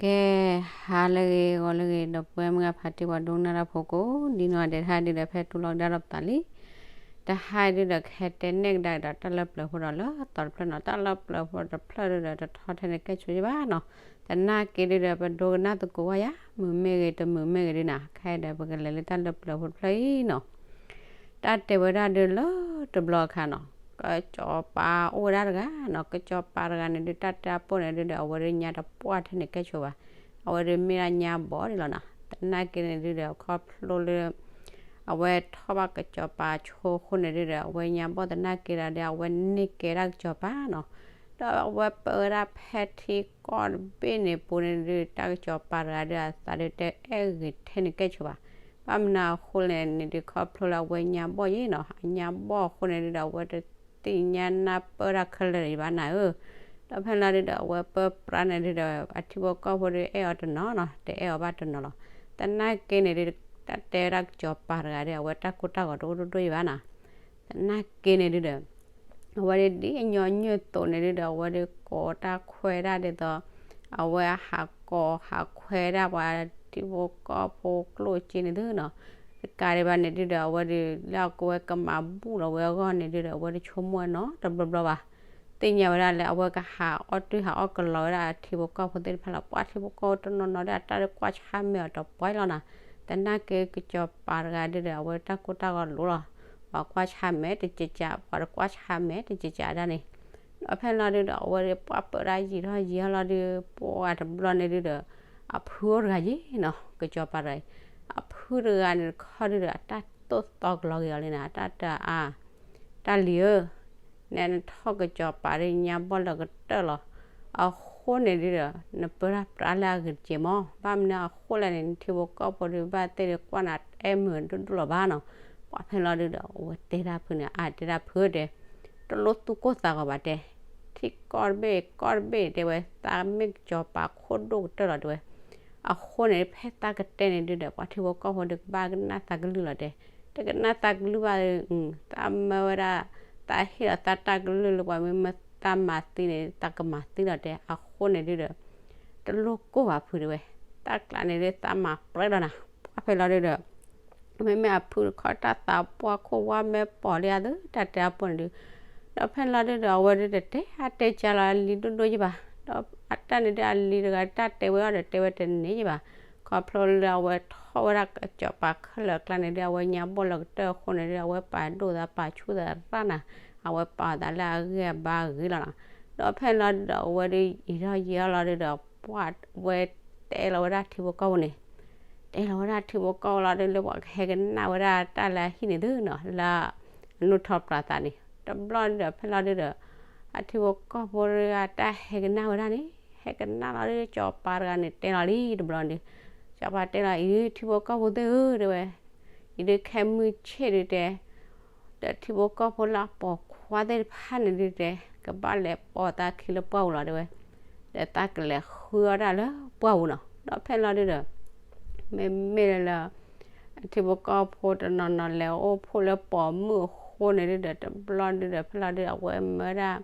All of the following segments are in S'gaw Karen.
ကဲ, ဟါလၢအဂ့ၤ ဂီၤလၢအဂ့ၤ ဒီပုၢ်ဝဲၢ်မုၢ်ဂၢ်ဖါတံၢ် ပှၤဒိကနၣ်တၢ်ဖိကိးဒ်နီၢ်ဂၤဒဲး တဟါဒုဒီး ဖဲတူၢ်လိာ်ကဒါဒီးပသးလံ. တဟါဒုဒီး ကဟဲတဲနဲၣ်ကဒါက့ၤဒီးတၢ်လၢပျၢၤဖိဒီး လၢသီတဖျၢၣ်နီၤ, တၢ်လၢပျၢၤဖိတဖျၢၣ်ဒုဒီး တထီထဲန့ၣ်ကဲဆိယဘၣ်နီၤ. သနာ်က့ဒုဒီး ပဒိကနၣ်သကိးဝဲယါ, မုာ်မ့ၢ်ဂ့ၤ တမုာ်မ့ၢ်ဂ့ၤဒုနီၤ, ခဲအံၤဒီး ပကလဲၤလၢတၢ်လၢပျၢၤဖိတဖျၢၣ်အံၤနီၤ. တၢ်တဲဝဲဒၣ်ဒုလၢတဘျီအခါနီၤ, ကစီၤပၤအိၣ်ဝဲဒၣ်တဂၤနီၤ, ကစီၤပၤတဂၤန့ၣ်ဒု တၢ်တဲအပိၢ်န့ၣ်ဒုဒီး အဝဲဒုညါတပှၢ်ထဲန့ၣ်ကဲဆိဘၣ်, အဝဲဒုမ့ၢ်ဒၣ်ညါဘီၣ်ဒံးလီၤနီၤ. သနာ်က့န့ၣ်ဒုဒီး ခီဖျိလၢ အဝဲထီၣ်ဘၣ်ကစီၤပၤဆိအဃိန့ၣ်ဒုဒီး အဝဲညါဘီၣ်သနာ်က့ဒီး အဝဲန့ၢ်ကဲဒၣ်ကစီၤပၤနီၤ. ဒီးအဝဲပၢဝဲဒၣ်ဖဲထံကီၢ်တဘ့ၣ်န့ၣ်ပူၤန့ၣ်ဒု တၢ်ကစီၤပၤတဂၤဒု အသးဒုတဲအဲၣ်ဂ့ၤထဲန့ၣ်ကဲဆိဘၣ်. ဘၣ်မနုၤအဃိလဲၣ်န့ၣ်ဒု ခီဖျိလၢအဝဲညါဘီၣ်ယဲနီၤ, အညါဘီၣ်အဃိန့ၣ်ဒုဒီး အဝဲတသ့ၣ်ညါနၢ်ပၢၢ်တၢ်ခဲလၢာ်ဒံးဘၣ်နၤဧၢ. ဒီးဖဲလီၤဒုဒီး အဝဲပၢပြးန့ၣ်ဒုဒီး အထံဖိကီၢ်ဖိဒုအဲၣ်အီၤတနီၤနီၤ, တအဲၣ်အီၤဘၣ်တနီၤလီၤ. သနာ်က့န့ၣ်ဒု တၢ်တဲဝဲဒၣ်ကစီၤပၤတဂၤဒု အဝဲတၢ်ကိၢ်တၢ်ဂီၤတအိၣ်ဒိၣ်ဒိၣ်ယံၤဘၣ်နီၤ. သနာ်က့န့ၣ်ဒုဒီး အဝဲဒုဒ်အညီနုၢ်အသိးန့ၣ်ဒုဒီး အဝဲဒုကိးတၢ်ခွဲးဒၣ်ဒ်သိး အဝဲဟးကိးဟးခွဲးဒၣ်ပှၤထံဖိကီၢ်ဖိကျိၣ်စ့န့ၣ်သုနီၤ. တကးဒံးဘၣ်န့ၣ်ဒုဒီး အဝဲဒုလၢအကဝဲကမၤဘူၣ်လီၤဝဲအဂီၢ်န့ၣ်ဒုဒီး အဝဲတဆိကမိၣ်နီတဘျီဘျီဘၣ်. သ့ၣ်ညါဝဲဒၣ်လၢအဝဲကဟးအီၣ်တၢ်ဟးအီၣ်ကလီဝဲဒၣ်အထံဖိကီၢ်ဖိသ့ၣ်တဖၣ်လီၤ. ပှၤထံဖိကီၢ်ဖိတနီၤနီၤဒု အတၢ်ဒုကွၢ်ဆါမဲာ်အီၤတပှဲၤလီၤနီၤ. သနာ်က့ကစီၤပၤတဂၤဒုဒီး အဝဲတၢ်ကိၢ်တၢ်ဂီၤလိၤလီၤ. ပှၤကွၢ်ဆါမဲာ်တကးကး, ပှၤတကွၢ်ဆါမဲာ်တကးကးဒၣ်န့ၣ်. ဒီးဖဲလီၤဒုဒီး အဝဲဒုပှၢ်ပၢဒၣ်ယံာ်ထီၣ်ယံာ်ထီၣ်လီၤဒု ပှၢ်တဘျီန့ၣ်ဒုဒီး အဖုအိၣ်တဂၤယံၤနီၤ, ကစီၤပၤတဂၤအံၤ, အဖုတဂၤန့ၣ်တခီဒုဒီး အတၢ်သိၣ်သီကလီက့ၤအီၤလံနီၤ, အတၢ်တဲအါ တၢ်လံၤဧၢ, နဲနထီၣ်ကစီၤပၤဒုညါဘီၣ်လၢကတၢၢ်လီၤ. အဃိန့ၣ်ဒုဒီး နပၢတၢ်ပြးလၢအဂ့ၤတက့ၢ်မီၢ်, ဘၣ်မနုၤအဃိလဲၣ်န့ၣ် နထံဖိကီၢ်ဖိဒုဘၣ်သ့ၣ်ဒုကွၢ်နၤအဲၣ်မုာ်ဒိၣ်ဒိၣ်လီၤဘၣ်နီၤ. ပှၢ်ဖဲလီၤဒုဒီး အဝဲတဲတၢ်ဖုန့ၣ် အါတဲတၢ်ဖုတဲ တလိၣ်သူၣ်ကိၢ်သးဂီၤဘၣ်တဲ, ထံကီၢ်တဘ့ၣ်ကီၢ်တဘ့ၣ်တဲဝဲ သးမ့ၢ်ကစီၤပၤခိၣ်ဒိၣ်ကတၢၢ်လီၤတဲဝဲ. အဃိန့ၣ် ဖဲသးကတဲန့ၣ်ဒုဒီး ပှၤထံဖိကီၢ်ဖိဒုကဘၣ်ကနၣ်သးကလုၢ်လီၤတဲ, တကနၣ်သးကလုၢ်ဘၣ်, သးမၢဝဲဒၣ်, သးဟ့ၣ်လီၤသးတၢ်ကလုၢ်လၢပှၤမ့ၢ်မၢသးမၤသံန့ၣ် သးကမၤသံလီၤတဲ. အဃိန့ၣ်ဒုဒီး တလိၣ်ကိၢ်ဘၣ်ဖုတဲဝဲ, တၢ်ကျးန့ၣ်ဒုသးမၤပြဲလီၤနၤ. ပှၢ်ဖဲလီၤဒုဒီး မ့မ့ၢ်အဖုတခီတၢ်သးပှၢ်ခိၣ်ဝါမဲာ်ပိာ်လံအသု တၢ်တဲအပိၢ်န့ၣ်ဒု, ဒီးဖဲလီၤဒုဒီး အဝဲဒုတတဲအါတဲကၢလီၤအလံၤဒိၣ်ဒိၣ်ယံၤဘၣ်, ဒီးအတၢ်န့ၣ်ဒုအလံၤတဂၤတၢ်တဲဝဲအီၤဒီးတဲဝဲတန့ၢ်ယံၤဘၣ်, ခီဖျိလၢအဝဲထီၣ်ဝဲဒၣ်ကစီၤပၤခဲလၢာ်အကျါန့ၣ်ဒု အဝဲညါဘီၣ်လၢကတၢၢ်အဃိန့ၣ်ဒု အဝဲပာ်ဒိၣ်သးပာ်ဆူၣ်သးရၣ်နၤ, အဝဲပာ်အသးလၢအဂ့ၢ်အဘါဂ့ၤလီၤနၤ. ဒီးဖဲလီၤဒုဒီး အဝဲဒုယံာ်ထီၣ်ယံာ်ထီၣ်လီၤဒုဒီး ပှၢ်ဝဲတဲလီၤဝဲဒၣ်ထံဖိကီၢ်ဖိန့ၣ် တဲလီၤဝဲဒၣ်ထံဖိကီၢ်ဖိလီၤဒု လၢပှၤကဟဲကနၣ်ဝဲဒၣ်တၢ်လၢအဟံၣ်န့ၣ်သုနီၤ, လၢအနီၣ်ထီၣ်ပြးသးန့ၣ် တဘျီဒုဒီး ဖဲလီၤဒုဒီး အထံဖိကီၢ်ဖိဒုအတၢ်ဟဲကနၣ်ဝဲဒၣ်န့ၣ် ဟဲကနၣ်လီၤဒု စီၤပၤတဂၤန့ၣ်တဲလီၤလံတဘျီဒု, စီၤပၤတဲလီၤအံၤဒု ထံဖိကီၢ်ဖိသ့ၣ်ဧၢ တဲဝဲ, အံၤဒုခဲမုၢ်ဆ့ၣ်ဒုတဲ ဒီးထံဖိကီၢ်ဖိလၢအပိာ်ခွါသ့ၣ်တဖၣ်န့ၣ်ဒုတဲ ကဘၣ်လဲၤပိာ်သးခံလၢပှၢ်ပူၤလီၤတဲဝဲ, ဒီးသးကလဲၤဃုအီၣ်တၢ်လၢပှၢ်ပူၤနီၤ. ဒီးဖဲလီၤဒုဒီး မ့မ့ၢ်လၢ ထံဖိကီၢ်ဖိတနီၤနီၤလဲၤအိၣ်ဖှိၣ်လၢပိာ်မုၣ်အဃိန့ၣ်ဒုဒီး တဘျီဒုဒီး ဖဲလီၤဒု အဝဲမၢဝဲဒၣ်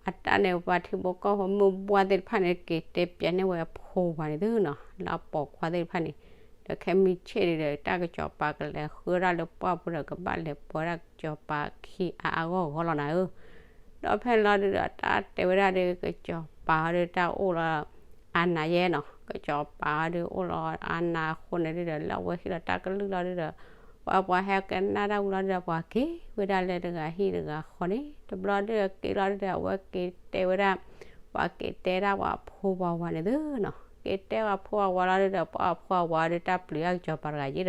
အတၢ်န့ၣ် ပှၤထံဖိကီၢ်ဖိမုၣ်ဘှၢ်သ့ၣ်တဖၣ်န့ၣ် က့ၤတဲပျးန့ၢ်ဝဲအဖိဝၤန့ၣ်သုနီၤ လၢအပိာ်ခွါသ့ၣ်တဖၣ်န့ၣ်, ဒီးခဲမုၢ်ဆ့ၣ်ဒုဒီး တၢ်ကစီၤပၤကလဲၤဃုအီၣ်တၢ်လၢပှၢ်ပူၤဒီး ကဘၣ်လဲၤပိာ်ဝဲဒၣ်ကစီၤပၤခံအါအါဂီၢ်ဂီၢ်လီၤနၤဧၢ. ဒီးဖဲလီၤဒုဒီး တၢ်တဲဝဲဒၣ်ဒု ကစီၤပၤဒု တၢ်အိၣ်လီၤ အါနးယဲနီၤ, ကစီၤပၤဒု အိၣ်လီၤအါနးအဃိန့ၣ်ဒုဒီး လၢအဝဲဟ့ၣ်လီၤတၢ်ကလုၢ်လီၤဒုဒီး ပှၤပှၤဟဲကနၣ်တၢ်ဝံၤလီၤဒုဒီး ပှၤက့ၤဝဲဒၣ်လၢတဂၤဟံၣ်တဂၤဃီန့ၣ် တဘျီဒုဒီးက့ၤလီၤဒုဒီး အဝဲက့ၤတဲဝဲဒၣ် ပှၤက့ၤတဲဒၣ်ပှၤဖိပှၤဝၤန့ၣ်သုနီၤ, က့ၤတဲပှၤဖိပှၤဝၤလီၤဒုဒီး ပှၤဖိပှၤဝၤဒု တၢ်ပျံၤအကစီၤပၤတဂၤယ့ဒီး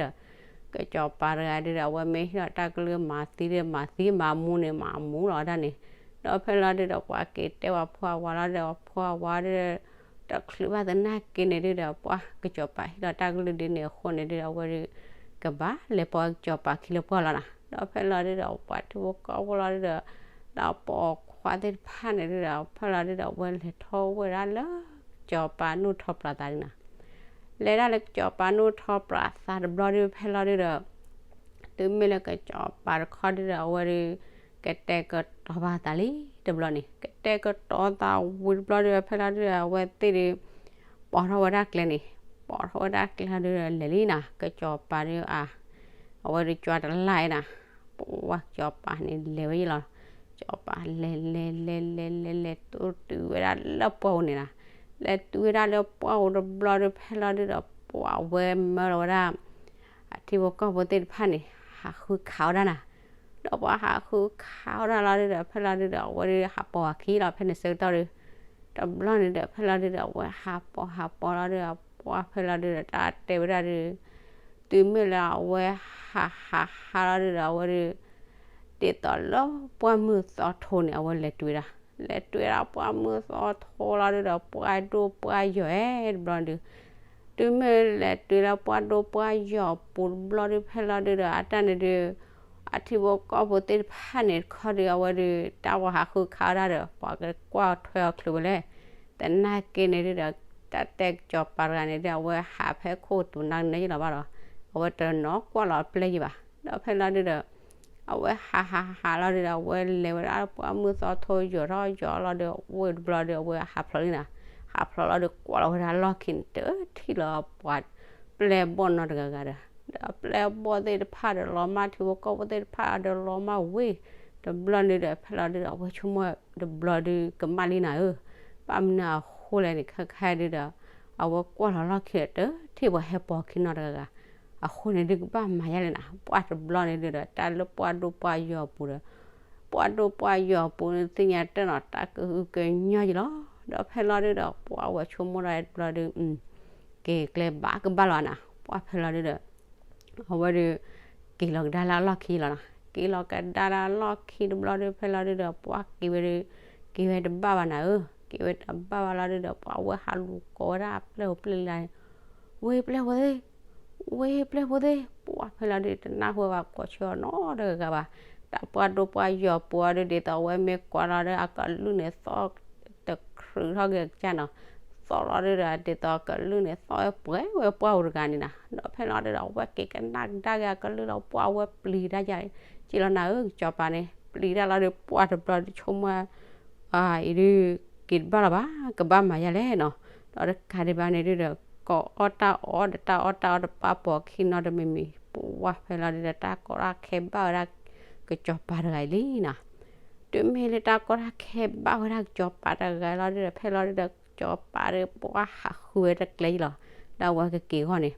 ကစီၤပၤတဂၤဒုဒီး အဝဲမ့ၢ်ဟ့ၣ်လီၤတၢ်ကလုၢ်မၤသံဒု မၤသံ မၤမူန့ၣ် မၤမူလီၤဒၣ်န့ၣ်, ဒီးဖဲလီၤဒုဒီး ပှၤက့ၤတဲပှၤဖိပှၤဝၤလီၤဒုဒီး ပှၤဖိပှၤဝၤဒု တချုးဘၣ်သနာ်က့န့ၣ်ဒုဒီး ပှၤကစီၤပၤဟ့ၣ်လီၤတၢ်ကလုၢ်ဒ်န့ၣ်အဃိန့ၣ်ဒုဒီး အဝဲဒု ကဘၣ်လဲၤပိာ်ကစီၤပၤခံလၢပှၢ်လီၤနၤ. ဒီးဖဲလီၤဒုဒီး ပှၤထံဖိကီၢ်ဖိလီၤဒုဒီး ဒီးပိာ်ခွါသ့ၣ်တဖၣ်န့ၣ်ဒုဒီး ဖဲလီၤဒုဒီး အဝဲလဲၤထီၣ်ဝဲဒၣ်လၢ ကစီၤပၤနီၣ်ထီၣ်ပြးသးဒုနၤ လဲၤဒၣ်လၢကစီၤပၤနီၣ်ထီၣ်ပြးသးတဘျီဒု ဖဲလီၤဒုဒီး တုၤမ့ၢ်လၢကစီၤပၤတခီဒုဒီး အဝဲဒု ကတဲာ်ကတီၤဘၣ်သးလံတဘျီန့ၣ် ကတဲာ်ကတီၤသးဝံၤတဘျီဒု ဖဲလီၤဒုဒီး အဝဲသ့ၣ်ဒု ပိာ်ထီၣ်ဝဲဒၣ်ကျဲန့ၣ်, ပိာ်ထီၣ်ဝဲဒၣ်ကျဲလီၤဒုဒီး လဲၤလံနၤ, ကစီၤပၤဒုးအ, အဝဲဒုးကွၢ်တလၢ်နၤ, ပှၢ်ကစီၤပၤန့ၣ်လဲၤဝဲယလီၤ, ကစီၤပၤလဲၤလဲၤလဲၤလဲၤလဲၤလဲၤ တုၤဝဲဒၣ်လၢပှၢ်ပူၤန့ၣ်နၤ, လဲၤတုၤဝဲဒၣ်လၢပှၢ်ပူၤတဘျီဒုး ဖဲလီၤဒုဒီး ပှၢ်ဝဲမၢလီၤဝဲဒၣ် အထံဖိကီၢ်ဖိသ့ၣ်တဖၣ်န့ၣ် ဟးဃုခးဝဲဒၣ်နၤ, ဒီးပှၤဟးဃုခးဝဲဒၣ်လီၤဒုဒီး ဖဲလီၤဒုဒီး အဝဲဒုးဟးပိာ်အခံလီၤ ဖဲန့ၣ်ဆၢကတီၢ်ဒု, တဘျီန့ၣ်ဒီး ဖဲလီၤဒုဒီး အဝဲဟးပိာ်ဟးပိာ်လီၤဒုဒီး ပှၢ်ဖဲလီၤဒုဒီး တၢ်တဲဝဲဒၣ်ဒု, တုၤမ့ၢ်လၢအဝဲဟးဟးဟးလီၤဒုဒီး အဝဲဒု ဒ်သိးလၢပှၢ်မုၢ်သီထိန့ၣ် အဝဲလဲၤတုၤဝဲဒၣ်, လဲၤတုၤဝဲဒၣ်ပှၢ်မုၢ်သီထိလီၤဒုဒီး ပှၢ်ဒိၣ်ပှၢ်ယီၤအဲၣ်တဘျီဒု, တုၤမ့ၢ်လဲၤတုၤလၢပှၢ်ဒိၣ်ပှၢ်ယီၤပူၤတဘျီဒု ဖဲလီၤဒုဒီး အတၢ်န့ၣ်ဒု, အထံဖိကီၢ်ဖိသ့ၣ်တဖၣ်န့ၣ်တခီဒု အဝဲဒု တၢ်ဝဲဟးဃုခးဝဲဒၣ်ဒီး ပှၤကကွၢ်ထွဲအီၤချုးဝဲလဲၣ်, သနာ်က့န့ၣ်ဒုဒီး တၢ်တဲကစီၤပၤတဂၤန့ၣ်ဒု အဝဲဟးဖဲခိၣ်တူာ်နါကနဲယလီၤဘၣ်ဒီး အဝဲတနီၤကွၢ်လီၤအပျဲၢ်ယံၤဘၣ်, ဒီးဖဲလီၤဒုဒီး အဝဲဟးဟးဟးလီၤဒုဒီး အဝဲလဲၤဝဲဒၣ်ပှၢ်မုၢ်သီထိယီၤထီၣ်ယီၤလီၤဒု အဝဲတဘျီဒု အဝဲဟးဖျိးလံနၤ, ဟးဖျိးလီၤဒု ကွၢ်လီၤဝဲဒၣ်လီၢ်ခံန့ၣ် တထံၣ်လၢပှၤပျဲၢ်ဘီၣ်နီတဂၤဂၤဒီး, ဒီးပျဲၢ်ဘီၣ်သ့ၣ်တဖၣ်ဒီးလီၤမၢ် ထံဖိကီၢ်ဖိသ့ၣ်တဖၣ်ဒီးလီၤမၢ်ဝ့ၢ်, တဘျီန့ၣ်ဒီး ဖဲလီၤဒုဒီး အဝဲဆိကမိၣ်တဘျီဒု ကမၣ်လံနၤဧၢ, ဘၣ်မနုၤအဃိလဲၣ်န့ၣ် ခဲခါဒုဒီး အဝဲကွၢ်လီၤလီၢ်ခံဒီး တထံၣ်ပှၤဟဲပိာ်အခံနီတဂၤဂၤ, အဃိန့ၣ်ဒု ကဘၣ်မၤယါလဲၣ်နၤ, ပှၢ်တဘျီန့ၣ်ဒုဒီး တၢ်လၢပှၢ်ဒိၣ်ပှၢ်ယီၤပူၤဒီး ပှၢ်ဒိၣ်ပှၢ်ယီၤပူၤန့ၣ် သ့ၣ်ညါတၢ်နီၤ တၢ်ကအုကညီယလီၤ, ဒီးဖဲလီၤဒုဒီး ပှၢ်ဝဲဆိကမိၣ်ဒီးတဘျီဒု က့ၤကျဲဘၣ်ကဘၣ်လီၤနၤ, ပှၢ်ဖဲလီၤဒုဒီး အဝဲဒု က့ၤလီၤကဒါလၢအလီၢ်ခံလီၤနၤ, က့ၤလီၤကဒါလၢအလီၢ်ခံတဘျီဒု ဖဲလီၤဒုဒီး ပှၢ်က့ၤဝဲဒု က့ၤဝဲတဘၣ်ဘၣ်နၤဧၢ, က့ၤဝဲတဘၣ်ဘၣ်လီၤဒုဒီး ပှၢ်ဝဲဟးလူၤကိးဝဲဒၣ်အပျဲၢ်ဖိပျဲၢ်လံၤဒၣ်န့ၣ်, ဝ့ၢ်ပျဲၢ်ဖိသ့ၣ် ဝ့ၢ်ပျဲၢ်ဖိသ့ၣ်, ပှၢ်ဖဲလီၤဒု တနၢ်ဟူဘၣ်ကိးဆၢအီၤနီတဂၤဂၤဘၣ်, တၢ်ပှၢ်ဒိၣ်ပှၢ်ယီၤပူၤအီၤဒု ဒ်သိးအဝဲမ့ၢ်ကွၢ်လီၤဒီး အကလုၢ်န့ၣ်သီၣ်တခြုးထီၣ်က့ၤကစၢ်နီၤ, သီၣ်လီၤဒုဒီး ဒ်သိးအကလုၢ်န့ၣ်သီၣ်ဝဲပှဲၤဝဲပှၢ်ပူၤတဂၤန့ၣ်နၤ, ဒီးဖဲလီၤဒုဒီး အဝဲက့ၤကနၣ်ကဒါက့ၤအကလုၢ်လီၤ ပှၢ်ဝဲပျံၤတၢ်ယါက့လီၤနၤဧၢ, ကစီၤပၤန့ၣ် ပျံၤတၢ်လီၤဒု ပှၢ်တဘျီဒု ဆိကမိၣ် အံၤဒု က့ၤတဘၣ်လီၤဘၣ် ကဘၣ်မၤယါလဲၣ်နီၤ, ဒီးတကးဒံးဘၣ်န့ၣ်ဒုဒီး ကအီၣ်တၢ်အီၣ်ဒီးတၢ်အီၣ်တၢ်အီတပာ်ပိာ်ခံနီတမံၤမံၤ, ပှၢ်ဖဲလီၤဒုဒီး တၢ်ကီတၢ်ခဲဘၣ်ဝဲဒၣ် ကစီၤပၤတဂၤအံၤလံနၤ, တုၤမ့ၢ်လၢတၢ်ကီတၢ်ခဲဘၣ်ဝဲဒၣ်ကစီၤပၤတဂၤလီၤဒုဒီး ဖဲလီၤဒုဒီး ကစီၤပၤဒီး ပှၢ်ဟးဃုဝဲတကျဲယလီၤ, ဒီးအဝဲကက့ၤအဂီၢ်န့ၣ်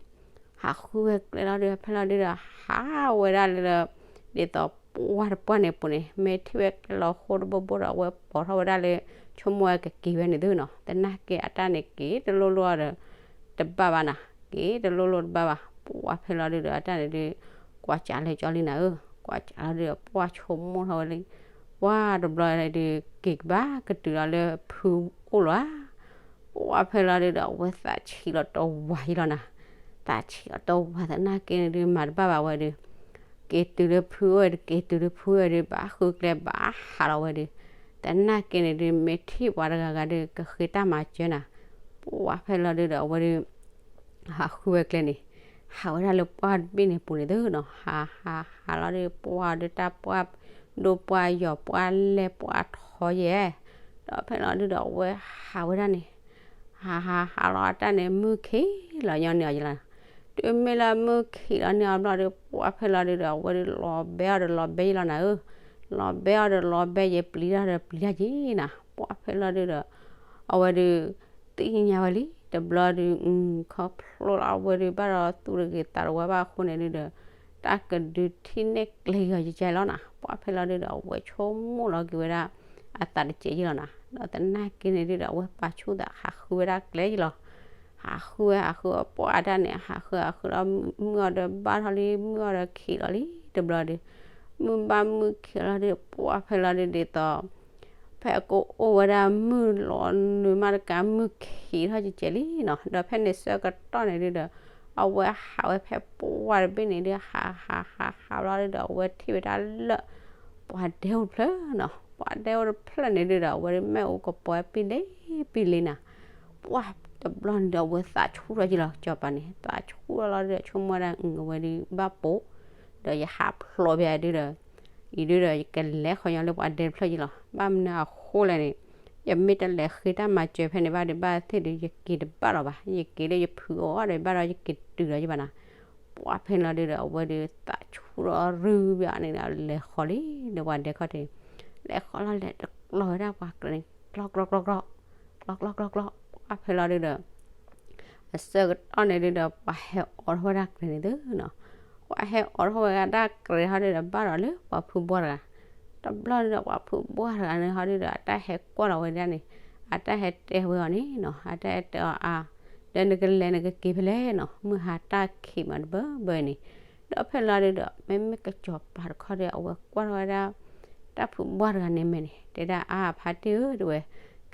ဟးဃုဝဲကျဲလီၤဒု ဖဲလီၤဒုဒီး ဟးဝဲဒၣ်လၢ ဒ်သိးပှၢ်တပှၢ်န့ၣ်ပူၤန့ၣ် မ့ၢ်ထံၣ်ဝဲကျဲလီၤဃိတဘိဘိဒီး အဝဲပိာ်ထီၣ်ဝဲဒၣ်လၢ ဆိကမိၣ်ဝဲကက့ၤဝဲန့ၣ်သုနီၤ, သနာ်က့အတၢ်န့ၣ်က့ၤတလိၣ်လိၣ်ဒီး တဘၣ်ဘၣ်နၤ, က့ၤတလိၣ်လိၣ်တဘၣ်ဘၣ်, ပှၢ်ဖဲလီၤဒုဒီး အတၢ်န့ၣ်ဒု ကွၢ်စးလၢကၠီလံနၤဧၢ, ကွၢ်စးလီၤဒုဒီး ပှၢ်ဆိကမိၣ်ထီၣ်ဝဲလံ, ပှၢ်တဘျီဒု က့ၤကဘၣ်ကတုၤလီၤလၢဖုအိၣ်လီၤဧါ ပှၢ်ဖဲလီၤဒုဒီး အဝဲသးဆံးလီၤတဝးယံလီၤနၤ, သးဆံးလီၤတဝးသနာ်က့န့ၣ်ဒု မၤတဘၣ်ဘၣ်ဝဲဒု, က့ၤတုၤလၢဖုအိၣ်ဝဲဒု က့ၤတုၤလၢဖုအိၣ်ဝဲဒု ဘၣ်ဃုကျဲဘၣ်ဟးလီၤဝဲဒု, သနာ်က့န့ၣ်ဒု မ့ၢ်ထံၣ်ပှၤတဂၤဂၤဒု ကဃ့တၢ်မၤစၢၤနၤ, ပှၢ်ဖဲလီၤဒုဒီး အဝဲဒု ဟးဃုဝဲကျဲန့ၣ်, ဟးဝဲဒၣ်လၢပှၢ်တဘ့ၣ်န့ၣ်ပူၤန့ၣ်သုနီၤ, ဟးဟးဟးလီၤဒု ပှၢ်ဒုတၢ်ပှၢ်ဒိၣ်ပှၢ်ယီၤ ပှၢ်လဲၢ်ပှၢ်ထီယဲၢ်, ဒီးဖဲလီၤဒုဒီး အဝဲဟးဝဲဒၣ်န့ၣ်, ဟးဟးဟးလီၤအတၢ်န့ၣ် မုၢ်ခံးလီၤညီန့ၢ်အီၤယလီၤ, တုၤမ့ၢ်လၢမုၢ်ခံးလီၤန့ၢ်အီၤဘျီဒု ပှၢ်ဖဲလီၤဒုဒီး အဝဲဒုလီၤဘဲအီၤဒီးလီၤဘဲယံလီၤနၤဧၢ, လီၤဘဲအီၤဒီးလီၤဘဲယံ ပျံၤတၢ်ဒီးပျံၤတၢ်ယံနၤ, ပှၢ်ဖဲလီၤဒုဒီး အဝဲဒု သ့ၣ်ညါဝဲလံ တဘျီဒု ခီဖျိလၢအဝဲဒု ဘၣ်ဒီးသူၣ်တဂ့ၤသးတဝါဘၣ်အဃိန့ၣ်ဒုဒီး တၢ်ကဒုးထံၣ်နဲၣ်ကျဲဂ့ၤအီၤယကလီၤနၤ, ပှၢ်ဖဲလီၤဒုဒီး အဝဲဆိကမိၣ်လီၤက့ၤဝဲဒၣ် အသးတစဲးယံလီၤနၤ, ဒီးသနာ်က့န့ၣ်ဒုဒီး အဝဲပာ်ဆူၣ်သးဟးဃုဝဲဒၣ်ကျဲယံလီၤ, ဟးဃုဝဲဟးဃုဝဲပှၢ်အတၢ်န့ၣ် ဟးဃုဟးဃုလီၤ မုၢ်အီၤဒီးဘၣ်ထီၣ်လံ မုၢ်အီၤဒီးခံးလီၤလံ တဘျီဒု မုၢ်ဘၣ်မုၢ်ခံးလီၤဒု ပှၢ်ဖဲလီၤဒုဒ်သိး ဖဲအကအိၣ်ဝဲဒၣ်မုၢ်လီၤနုာ်မးတကး မုၢ်ခံးထီၣ်ကကဲးလံနီၤ, ဒီးဖဲန့ၣ်ဆၢကတီၢ်န့ၣ်ဒုဒီး အဝဲဟးဝဲဖဲပှၢ်တဘ့ၣ်န့ၣ်ဒု ဟးဟးဟးဟးဘျီဒုဒီး အဝဲထံၣ်ဝဲဒၣ်လၢ ပှၤဒဲအိၣ်တဖျၢၣ်နီၤ, ပှၤဒဲအိၣ်တဖျၢၣ်န့ၣ်ဒုဒီး အဝဲဒုးမ့ၣ်အူကပီၤဝဲပံလ့ပံလ့နၤ, ပှၢ်တဘျီန့ၣ်ဒီး အဝဲသးဆူၣ်ထီၣ်က့ၤလီၤ စီၤပၤန့ၣ် သးဆူၣ်ထီၣ်လီၤဒုဒီး ဆိကမိၣ်ဝဲဒၣ် အဝဲဒုးဘၣ်ပိာ် ဒီးယဟးဖျိးဘၣ်ဒုဒီး အံၤဒုဒီး ယကလဲၤခီညီလၢပှၤဒဲတဖျၢၣ်က့ၤလီၤ, ဘၣ်မနုၤအဃိလဲၣ်န့ၣ် ယမ့ၢ်တလဲၤဃ့တၢ်မၤစၢၤဖဲန့ၣ်ဘၣ်ဒီး ဘၣ်သ့ၣ်ဒီး ယက့ၤတဘၣ်လီၤဘၣ်. ယက့ၤလၢယဖုအအိၣ်ဒီး ဘၣ်ဒီးယက့ၤတုၤလီၤယဘၣ်နၤ. ပှၢ်ဖဲလီၤဒုဒီး အဝဲဒုးသးဆူၣ်ဒီးရုၢ်ဘၣ်န့ၣ်ဒီး လဲၤဃီၤလံ ဒီးပှၤဒဲခီၣ်ထံးန့ၣ်, လဲၤဃီၤလီၤလဲၤတကျီဝဲဒၣ်ပှၤကျဲန့ၣ် ကျီကျီကျီကျီ, ကျီကျီကျီကျီ, ပှၢ်ဖဲလီၤဒုဒီး အဆၢကတီၢ်န့ၣ်ဒုဒီး ပှၤဟဲအိးထီၣ်ဝဲဒၣ်ကျဲန့ၣ်သုနီၤ. ပှၤဟဲအိးထီၣ်ဝဲဒၣ်ကျဲဟီဒုဒီး ဘၣ်ဒီးလၢပှၤဖုဘှီၣ်တဂၤ. တဘျီဒုဒီး ပှၤဖုဘှီၣ်တဂၤန့ၣ်ဟီဒုဒီး အတၢ်ဟဲကွၢ်လီၤဝဲဒၣ်န့ၣ်, အတၢ်ဟဲတဲဝဲအီၤန့ၣ်နီၤ, အတၢ်ဟဲတဲအီၤအါ, ဒီးနကလဲၤနကက့ၤဖဲလဲၣ်နီၤ, မုၢ်ဟါတၢ်ခံးမးတဘၢဘၢန့ၣ်. ဒီးဖဲလီၤဒုဒီး မ့မ့ၢ်ကစီၤပၤတခီဒီး အဝဲကွၢ်ထီၣ်ဝဲဒၣ် တၢ်ဖုဘှီၣ်တဂၤန့ၣ်မဲာ်န့ၣ် တဲဒၣ်အါဖါတံၢ်ဧၢ တဲဝဲ,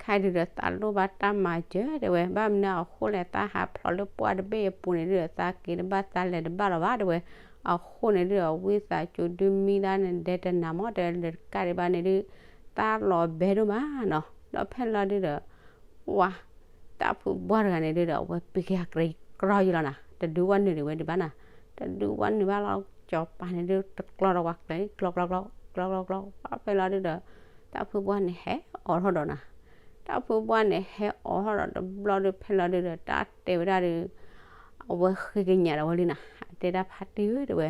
ခဲအံၤဒုဒီးသးလိၣ်ဘၣ်တၢ်မၤစၢၤ တဲဝဲ, ဘၣ်မနုၤအဃိလဲၣ် သးဟးဖျိးလၢပှၢ်တဘ့ၣ်အပူၤန့ၣ်ဒုဒီး သးက့ၤတဘၣ်သးလဲၤတဘၣ်လီၤဘၣ် တဲဝဲ. အဃိန့ၣ်ဒုဒီး ဝံသးစူၤဒုးမံသးန့ၣ် ဒဲတနၤမး တဲဝဲ, လၢတကးဒံးဘၣ်န့ၣ်ဒု သးလီၤဘဲဒိၣ်မးနီၤ. ဒီးဖဲလီၤဒုဒီး ဝါ တၢ်ဖုဘှီၣ်တဂၤန့ၣ်ဒုဒီး အဝဲပ့ၤက့ၤအကြဲးကြီယံလီၤနၤ, တဒုးဝဲနုာ်ဒံးဝဲဒံးဘၣ်နၤ, တဒုးဝဲနုာ်ဘၣ်လီၤ. ကစီၤပၤန့ၣ်ဒု တကျီဒီးပှၤကျဲ ကျီကျီကျီ ကျီကျီကျီ, ပှၢ်ဖဲလီၤဒုဒီး တၢ်ဖုဘှီၣ်န့ၣ်ဟဲအိးထီၣ်ဒီးနၤ. တၢ်ဖုဘှီၣ်န့ၣ်ဟဲအိးထီၣ်ဒီးတဘျီဒု ဖဲလီၤဒုဒီး တၢ်တဲဝဲဒၣ်ဒု အဝဲဃ့ကညးဒီးဝဲလံနၤ, အတဲဒၣ်ဖါတံၢ်ဧၢ တဲဝဲ,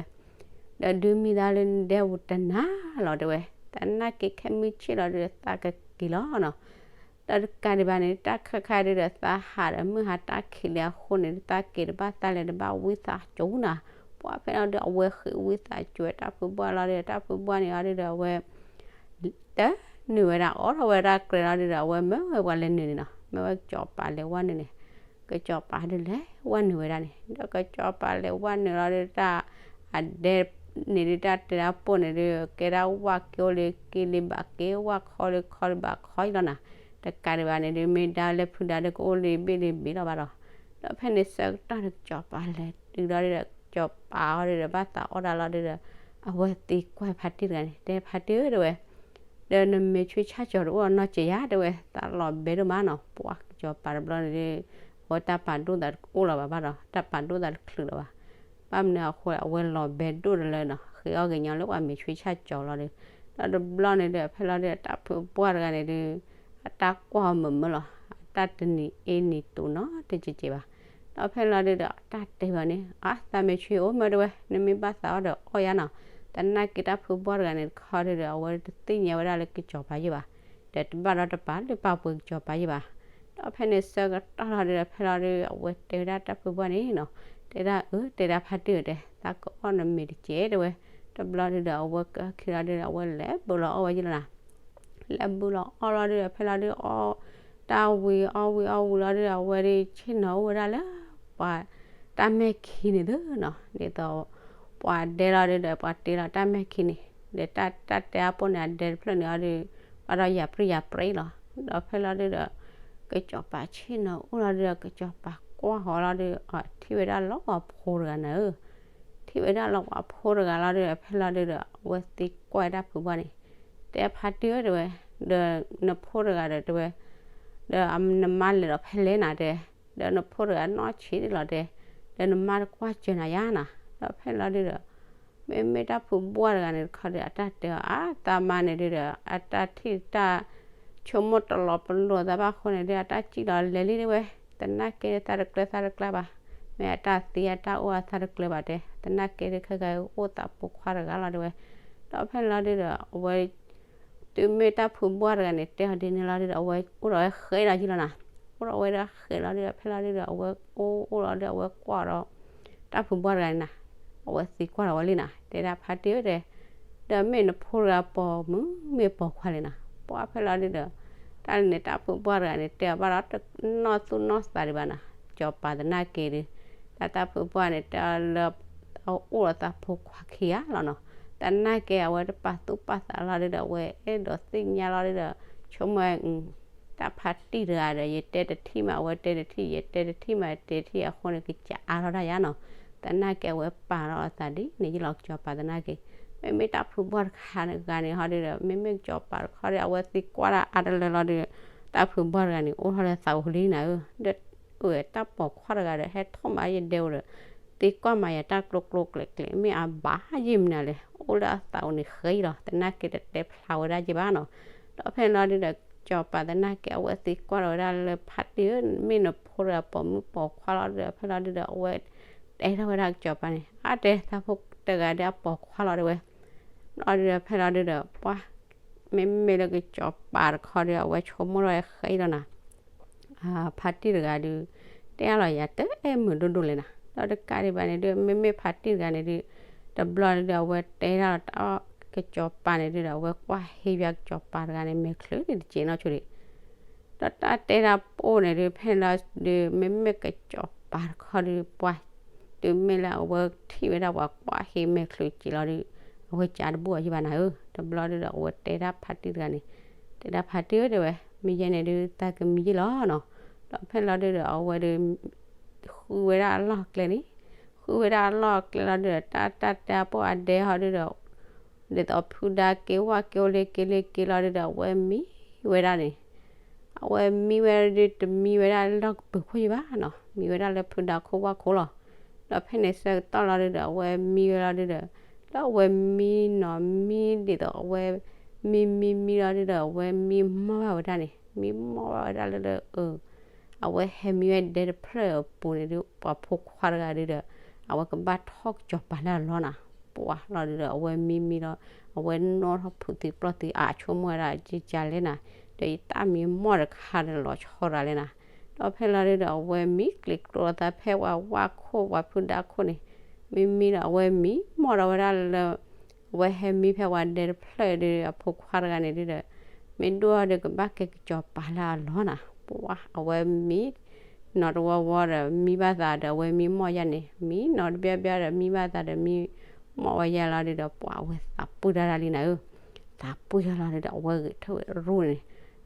ဒီးဒုးမံသးလၢနဒဲပူၤတနၤလီၤ တဲဝဲ, သနာ်က့ခဲမုၢ်ဆ့ၣ်လီၤဒုဒီး သးကက့ၤလီၤနီၤ. ဒီးတကးဒံးဘၣ်န့ၣ် တၢ်ခါခါဒုဒီး သးဟးဒီးမုၢ်ဟါတၢ်ခံးလံအဃိန့ၣ် သးက့ၤတဘၣ်သးလဲၤတဘၣ် ဝံသးစူၤနၤ. ပှၢ်ဖဲလီၤဒု အဝဲဃ့ဝံသးစူၤ တၢ်ဖုဘှီၣ်လီၤဒုဒီး တၢ်ဖုဘှီၣ်န့ၣ်အီၤဒုဒီး အဝဲ တနုာ်ဝဲဒၣ် အိးထီၣ်ဝဲဒၣ်ကျဲလီၤဒုဒီး အဝဲမၢဝဲပှၤလဲၤနုာ်န့ၣ်နီၤ, မၢဝဲကစီၤပၤလဲၤဝဲနုာ်န့ၣ်, ကစီၤပၤဒုလဲၤဝဲနုာ်ဝဲဒၣ်န့ၣ်, ဒီးကစီၤပၤလဲၤဝဲနုာ်လီၤဒု တၢ်အဒဲန့ၣ်ဒု တၢ်တဲဒၣ်ပိၢ်န့ၣ်ဒု ကဲဒၣ်ဝၣ်က့ၤအိၣ်လၢက့ၤလံဘၣ်က့ၤ ဝၣ်ခီလၢခီလၢဘၣ်ခီလီၤနၤ. တကးဒံးဘၣ်န့ၣ်ဒု မ့ၢ်ဒါလၢဖုဒါဒု ကအိၣ်လၢဘ့ၣ်လၢဘ့ၣ်လီၤဘၣ်ဒီး, ဒီးဖဲန့ၣ်ဆၢကတီၢ်ဒု ကစီၤပၤလဲၤတုၤလီၤဒုဒီး ကစီၤပၤအီၤဒုဒီး ဘၣ်သးအီၣ်တၢ်လီၤဒုဒီး အဝဲသံကွၢ်ဖါတံၢ်တဂၤန့ၣ် တဲဖါတံၢ်ဧၢ တဲဝဲ, ဒီးနမဲာ်ဆွံဆၣ်ကၠီၤတအိၣ်နီတစဲးဧါ တဲဝဲ, သးလီၤဘဲဒိၣ်မးနီၤ. ပှၢ်ကစီၤပၤတဘျီန့ၣ်ဒု အဝဲတၢ်ပာ်ဒိၣ်သးတအိၣ်လီၤဘၣ်ဘၣ်ဒီး တၢ်ပာ်ဒိၣ်သးတချုးလီၤဘၣ်. ဘၣ်မနုၤအဃိ အဝဲလီၤဘဲဒိၣ်တလၢနီၤ, ဃ့အီၣ်က့ၤညီလၢပှၤမဲာ်ဆွံဆၣ်ကၠီၤလီၤဒု. ဒီးတဘျီန့ၣ်ဒု ဖဲလီၤဒု တၢ်ဖုဘှီၣ်တဂၤန့ၣ်ဒု အတၢ်ကွၢ်အီၤမုာ်မုာ်လီၤ, အတၢ်တနံၤအ့နံၤတူးနီတစဲးကဲးဘၣ်. ဒီးဖဲလီၤဒုဒီး တၢ်တဲဘၣ်န့ၣ် အါ သးမဲာ်ဆွံအိၣ်မၢ တဲဝဲ, နမ့ၢ်ဘၣ်သးအီၣ်ဒီးအီၣ်ယါနီၤ. သနာ်က့တၢ်ဖုဘှီၣ်တဂၤန့ၣ်တခီဒုဒီး အဝဲတသ့ၣ်ညါဝဲဒၣ်လၢကစီၤပၤယဲၢ်ဘၣ်, ဒီးတဘၣ်ဒီးတပာ်လၢပာ်ပှ့ၤကစီၤပၤယဲၢ်ဘၣ်. ဒီးဖဲန့ၣ်ဆၢကတီၢ်လီၤဒုဒီး ဖဲလီၤဒု အဝဲတဲဝဲဒၣ်တၢ်ဖုဘှီၣ်န့ၣ်နီၤ, တဲဒၣ်အၢ တဲဒၣ်ဖါတံၢ်ဧၢ တဲ သးကအီၣ်နမဲာ်တစဲး တဲဝဲ. တဘျီဒုဒီး အဝဲကခံလီၤဒုဒီး အဝဲလဲၤဘုးလီၤအီၣ်ဝဲယဲၢ်လီၤနၤ. လဲၤဘုးလီၤအီၣ်လီၤဒုဒီး ဖဲလီၤဒုအီၣ် တၢ်ဝံၤအီၣ်ဝံၤအီၣ်ဝံၤလီၤဒုဒီး အဝဲဒုဆ့ၣ်နီၤအိၣ်ဝဲဒၣ်လၢ ပှၤတၢ်မဲာ်ခံန့ၣ်သုနီၤ, ဒ်သိး ပှၤဒဲလီၤဒုဒီး ပှၤတ့လီၤတၢ်မဲာ်ခံန့ၣ်, ဒီးတၢ်တၢ်တဲအါပိၢ်န့ၣ် အဒဲတဖျၢၣ်န့ၣ်အီၤဒု ဘၣ်ဒီးယၤပြံယၤပြံလီၤ. ဒီးဖဲလီၤဒုဒီး ကစီၤပၤဆ့ၣ်နီၤအိၣ်လီၤဒုဒီး ကစီၤပၤကွၢ်ဃီၤလီၤဒု အထံၣ်ဝဲဒၣ်လီၤပှၤဖိတဂၤနၤဧၢ ထံၣ်ဝဲဒၣ်လီၤပှၤဖိတဂၤလီၤဒုဒီး ဖဲလီၤဒုဒီး အဝဲသံကွၢ်တၢ်ဖုဘှီၣ်န့ၣ်, တဲဖါတံၢ်ဧၢ တဲဝဲ, ဒီးနဖိတဂၤဒီး တဲဝဲ, ဒီးနမါလဲၤဒီးဖဲလဲၣ်နၤတဲ, ဒီးနဖိတဂၤနီၢ်ဆံးဒ်လီၤတဲ, ဒီးနမါတကွၢ်စၢၤနၤယါနၤ. ဒီးဖဲလီၤဒုဒီး မ့မ့ၢ်တၢ်ဖုဘှီၣ်တဂၤန့ၣ်တခီဒီး အတၢ်တဲအီၤ အါ သးမါန့ၣ်ဒုဒီး အတၢ်ထံၣ်တၢ်ဆိကမိၣ်တလီၤပလိာ်သးဘၣ်အဃိန့ၣ်ဒု အတၢ်စံၣ်လီၤလဲၤလံတဲဝဲ, သနာ်က့သးတကျၢၤသးတကျၢၤဘၣ်, မ့ၢ်အတၢ်သံအတၢ်အိၣ်အသးတကျၢၤဘၣ်တဲ, သနာ်က့ဒုခဲကါအိၣ်သးဖိခွါတဂၤလီၤတဲဝဲ. ဒီးဖဲလီၤဒုဒီး အဝဲ တုၤမ့ၢ်တၢ်ဖုဘှီၣ်တဂၤန့ၣ် တဲအီၤဒ်န့ၣ်လီၤဒုဒီး အဝဲအိၣ်ဒီးဝဲဃဲဒီးယံလီၤနၤ, အိၣ်ဒီးဝဲဒီးဃဲလီၤဒုဒီး ဖဲလီၤဒုဒီး အဝဲအိၣ်အိၣ်လီၤဒုဒီး အဝဲကွၢ်ဒီး တၢ်ဖုဘှီၣ်တဂၤန့ၣ်နၤ, အဝဲသံကွၢ်ဒီးဝဲလံနၤ, တဲဒၣ်ဖါတံၢ်ဧၢတဲ, ဒီးမ့ၢ်နဖိတဂၤပိာ်မုၣ်မ့ၢ်ပိာ်ခွါလဲၣ်နၤ, ပှၢ်ဖဲလီၤဒုဒီး တၢ်န့ၣ်တၢ်ဖုဘှီၣ်တဂၤန့ၣ် တဲအီၤဘၣ်ဒီးတနီၢ်သူၣ်နီၢ်သးဒံးဘၣ်နၤ, ကစီၤပၤသနာ်က့ဒု တၢ်တၢ်ဖုဘှီၣ်န့ၣ် တဲအီၤလၢ အအိၣ်ဒီးသးဖိခွါခံဂၤလီၤနီၤ, သနာ်က့အဝဲတပာ်သူၣ်ပာ်သးလီၤဒုဒီး အဝဲအဲၣ်ဒိးသ့ၣ်ညါလီၤဒုဒီး ဆိကမိၣ်ဝဲ တၢ်ဖါတံၢ်တဂၤဒီး ယတဲတထံၣ်မး အဝဲတဲတထံၣ် ယတဲတထံၣ်မး တဲတထံၣ်အဃိန့ၣ် ကစၢ်အါထီၣ်တၢ်ယါနီၤ, သနာ်က့အဝဲပာ်လီၤအသးဒ်န့ၣ်ယံလီၤ ကစီၤပၤသနာ်က့, မ့မ့ၢ်တၢ်ဖုဘှီၣ်တခါတဂၤန့ၣ်ဟီဒုဒီး မ့မ့ၢ်ကစီၤပၤတခီဒီး အဝဲသံကွၢ်တၢ်အါတလၢလီၤဒုဒီး တၢ်ဖုဘှီၣ်တဂၤန့ၣ် အိၣ်ထီၣ်လၢသးအိၣ်လံနၤဧၢ, ဒီး အၢ တၢ်ပိာ်ခွါတဂၤဒီး ဟဲထီၣ်မးယဒဲအိၣ်ဒီး သံကွၢ်မးယၤတၢ်ကျိကျိကျဲကျဲ မ့ၢ်အဘၣ်ယံမနုၤလဲၣ် အိၣ်လၢအသးအိၣ်န့ၣ်ဃဲလီၤ, သနာ်က့တတဲဖျါဝဲဒၣ်ယဘၣ်နီၤ, ဒီးဖဲလီၤဒုဒီး ကစီၤပၤသနာ်က့ အဝဲသံကွၢ်လီၤဝဲဒၣ်လၢဖါတံၢ်ဧၢ, မ့ၢ်နဖိတဂၤပိာ်မုၣ်ပိာ်ခွါလီၤဒီး ဖဲလီၤဒုဒီး အဝဲတဲထီၣ်ဝဲဒၣ်ကစီၤပၤန့ၣ် အါတဲ သးဖိတဂၤဒီးအပိာ်ခွါလီၤတဲဝဲ, လီၤဒုဒီး ဖဲလီၤဒုဒီး ပှၤ မ့မ့ၢ်လၢကစီၤပၤတခီဒီး အဝဲဆိကမိၣ်ထီၣ်ဝဲဃဲအံၤလီၤနၤ ဖါတံၢ်တဂၤဒီး တဲအါလီၤယၤတအဲၣ်မုာ်ဒိၣ်ဒိၣ်လဲၣ်နၤ, ဒီးတကးဒံးဘၣ်န့ၣ်ဒုး မ့မ့ၢ်ဖါတံၢ်တဂၤန့ၣ်ဒုး တဘျီဒုဒီး အဝဲတဲဒၣ်လီၤတၢ်အီၣ်ကစီၤပၤန့ၣ်ဒုဒီး အဝဲကွၢ်ဟ့ၣ်ယွၤကစီၤပၤတဂၤန့ၣ် မဲာ်ချၢန့ၣ်တစဲးနီၢ်ဆိဒံး ဒီးတၢ်တဲတၢ်ပိၢ်န့ၣ်ဒုး ဖဲလီၤဒုး မ့မ့ၢ်ကစီၤပၤတခီဒုး ပှၤ တုၤမ့ၢ်လၢအဝဲထံၣ်ဝဲဒၣ်ပှၤကွၢ်ဟ့ၣ်မဲာ်ချၢစဲးလီၤဒုး အဝဲကးတဘူၣ်အီၤယံဘၣ်နၤဧၢ, တဘျီဒုဒီး အဝဲတဲဒၣ်ဖါတံၢ်တဂၤန့ၣ် တဲဒၣ်ဖါတံၢ်ဧၢတဲဝဲ မ့ၢ်ယဲန့ၣ်ဒုး သးကမံယ့ၢ်လီၤနီၤ, ဒီးဖဲလီၤဒုဒီး အဝဲဒုး ဃုဝဲဒၣ်အလီၢ်အကျဲန့ၣ်, ဃုဝဲဒၣ်အလီၢ်အကျဲလီၤဒုဒီး တၢ်တၢ်တဲအပိၢ်အဒဲဟီဒုဒီး ဒ်သိးဖုဒါက့ၤဝၣ်က့ၤအိၣ်လ့က့ၤလ့က့ၤလီၤဒုဒီး အဝဲမံဝဲဒၣ်န့ၣ်, အဝဲမံဝဲဒၣ်ဒုး တမံဝဲဒၣ်လၢလီၢ်ကပၢၤခိၣ်ယံဘၣ်နီၤ, မံဝဲဒၣ်လၢဖုဒါခိၣ်ဝၣ်ခိၣ်လီၤ. ဒီးဖဲန့ၣ်ဆၢကတီၢ်လီၤဒုဒီး အဝဲမံဝဲလီၤဒုဒီး လၢအဝဲမံနီၤမံဒ်သိးအဝဲ မံမံမံလီၤဒုဒီး အဝဲမံမီၢ်ဘၣ်ဝဲဒၣ်န့ၣ် မံမီၢ်ဘၣ်ဝဲဒၣ်လၢလၢ အဝဲဟဲမံဝဲဒဲတဖျၢၣ်အပူၤန့ၣ်ဒုး ပှၤဖိခွါတဂၤဒုဒီး အဝဲကဘၣ်ထီၣ်ကစီၤပၤလၢအလီၢ်နၤ, ပှၤလီၤဒုဒီး အဝဲမံမံလီၤ အဝဲနီၣ်ထီၣ်ဖုးသံပျီၢ်သံ အါဆိကမိၣ်ဝဲဒၣ် ကကလဲၣ်နၤ, ဒီးယတၢ်မံမီၢ်တခါဒီးလီၤဆီတဂၤလဲၣ်နၤ, ဒီးဖဲလီၤဒုဒီး အဝဲမံကျံၤကျိၤလီၤသးဖဲပှၤဝၣ်ခိၣ်ပှၤဖုဒါခိၣ်န့ၣ်, မံမံဒီးအဝဲမံမီၢ်ဒီးဝဲဒၣ်လၢ အဝဲဟဲမံဖဲပှၤဒဲတဖျၢၣ်ဒုး အဖိခွါတဂၤန့ၣ်ဒုဒီး မ့ၢ်ဒိၣ်အီၤဒီးကဘၣ်ကဲကစီၤပၤလၢအလီၢ်နၤ, ပှၤအဝဲမံ နီတဝီဝီဒီး မံဘၣ်သးဒီး အဝဲမံမီၢ်ယါန့ၣ် မံနီတဘျီဘျီဒီး မံဘၣ်သးဒီး မံမီၢ်ဝဲယါလီၤဒုဒီး ပှၤအဝဲသးပှံၢ်တၢ်တၢ်လံနၤဧၢ, သးပှံၢ်တၢ်လီၤဒုဒီး အဝဲဂဲၤထၢၣ်ဝဲရူၣ်န့ၣ်,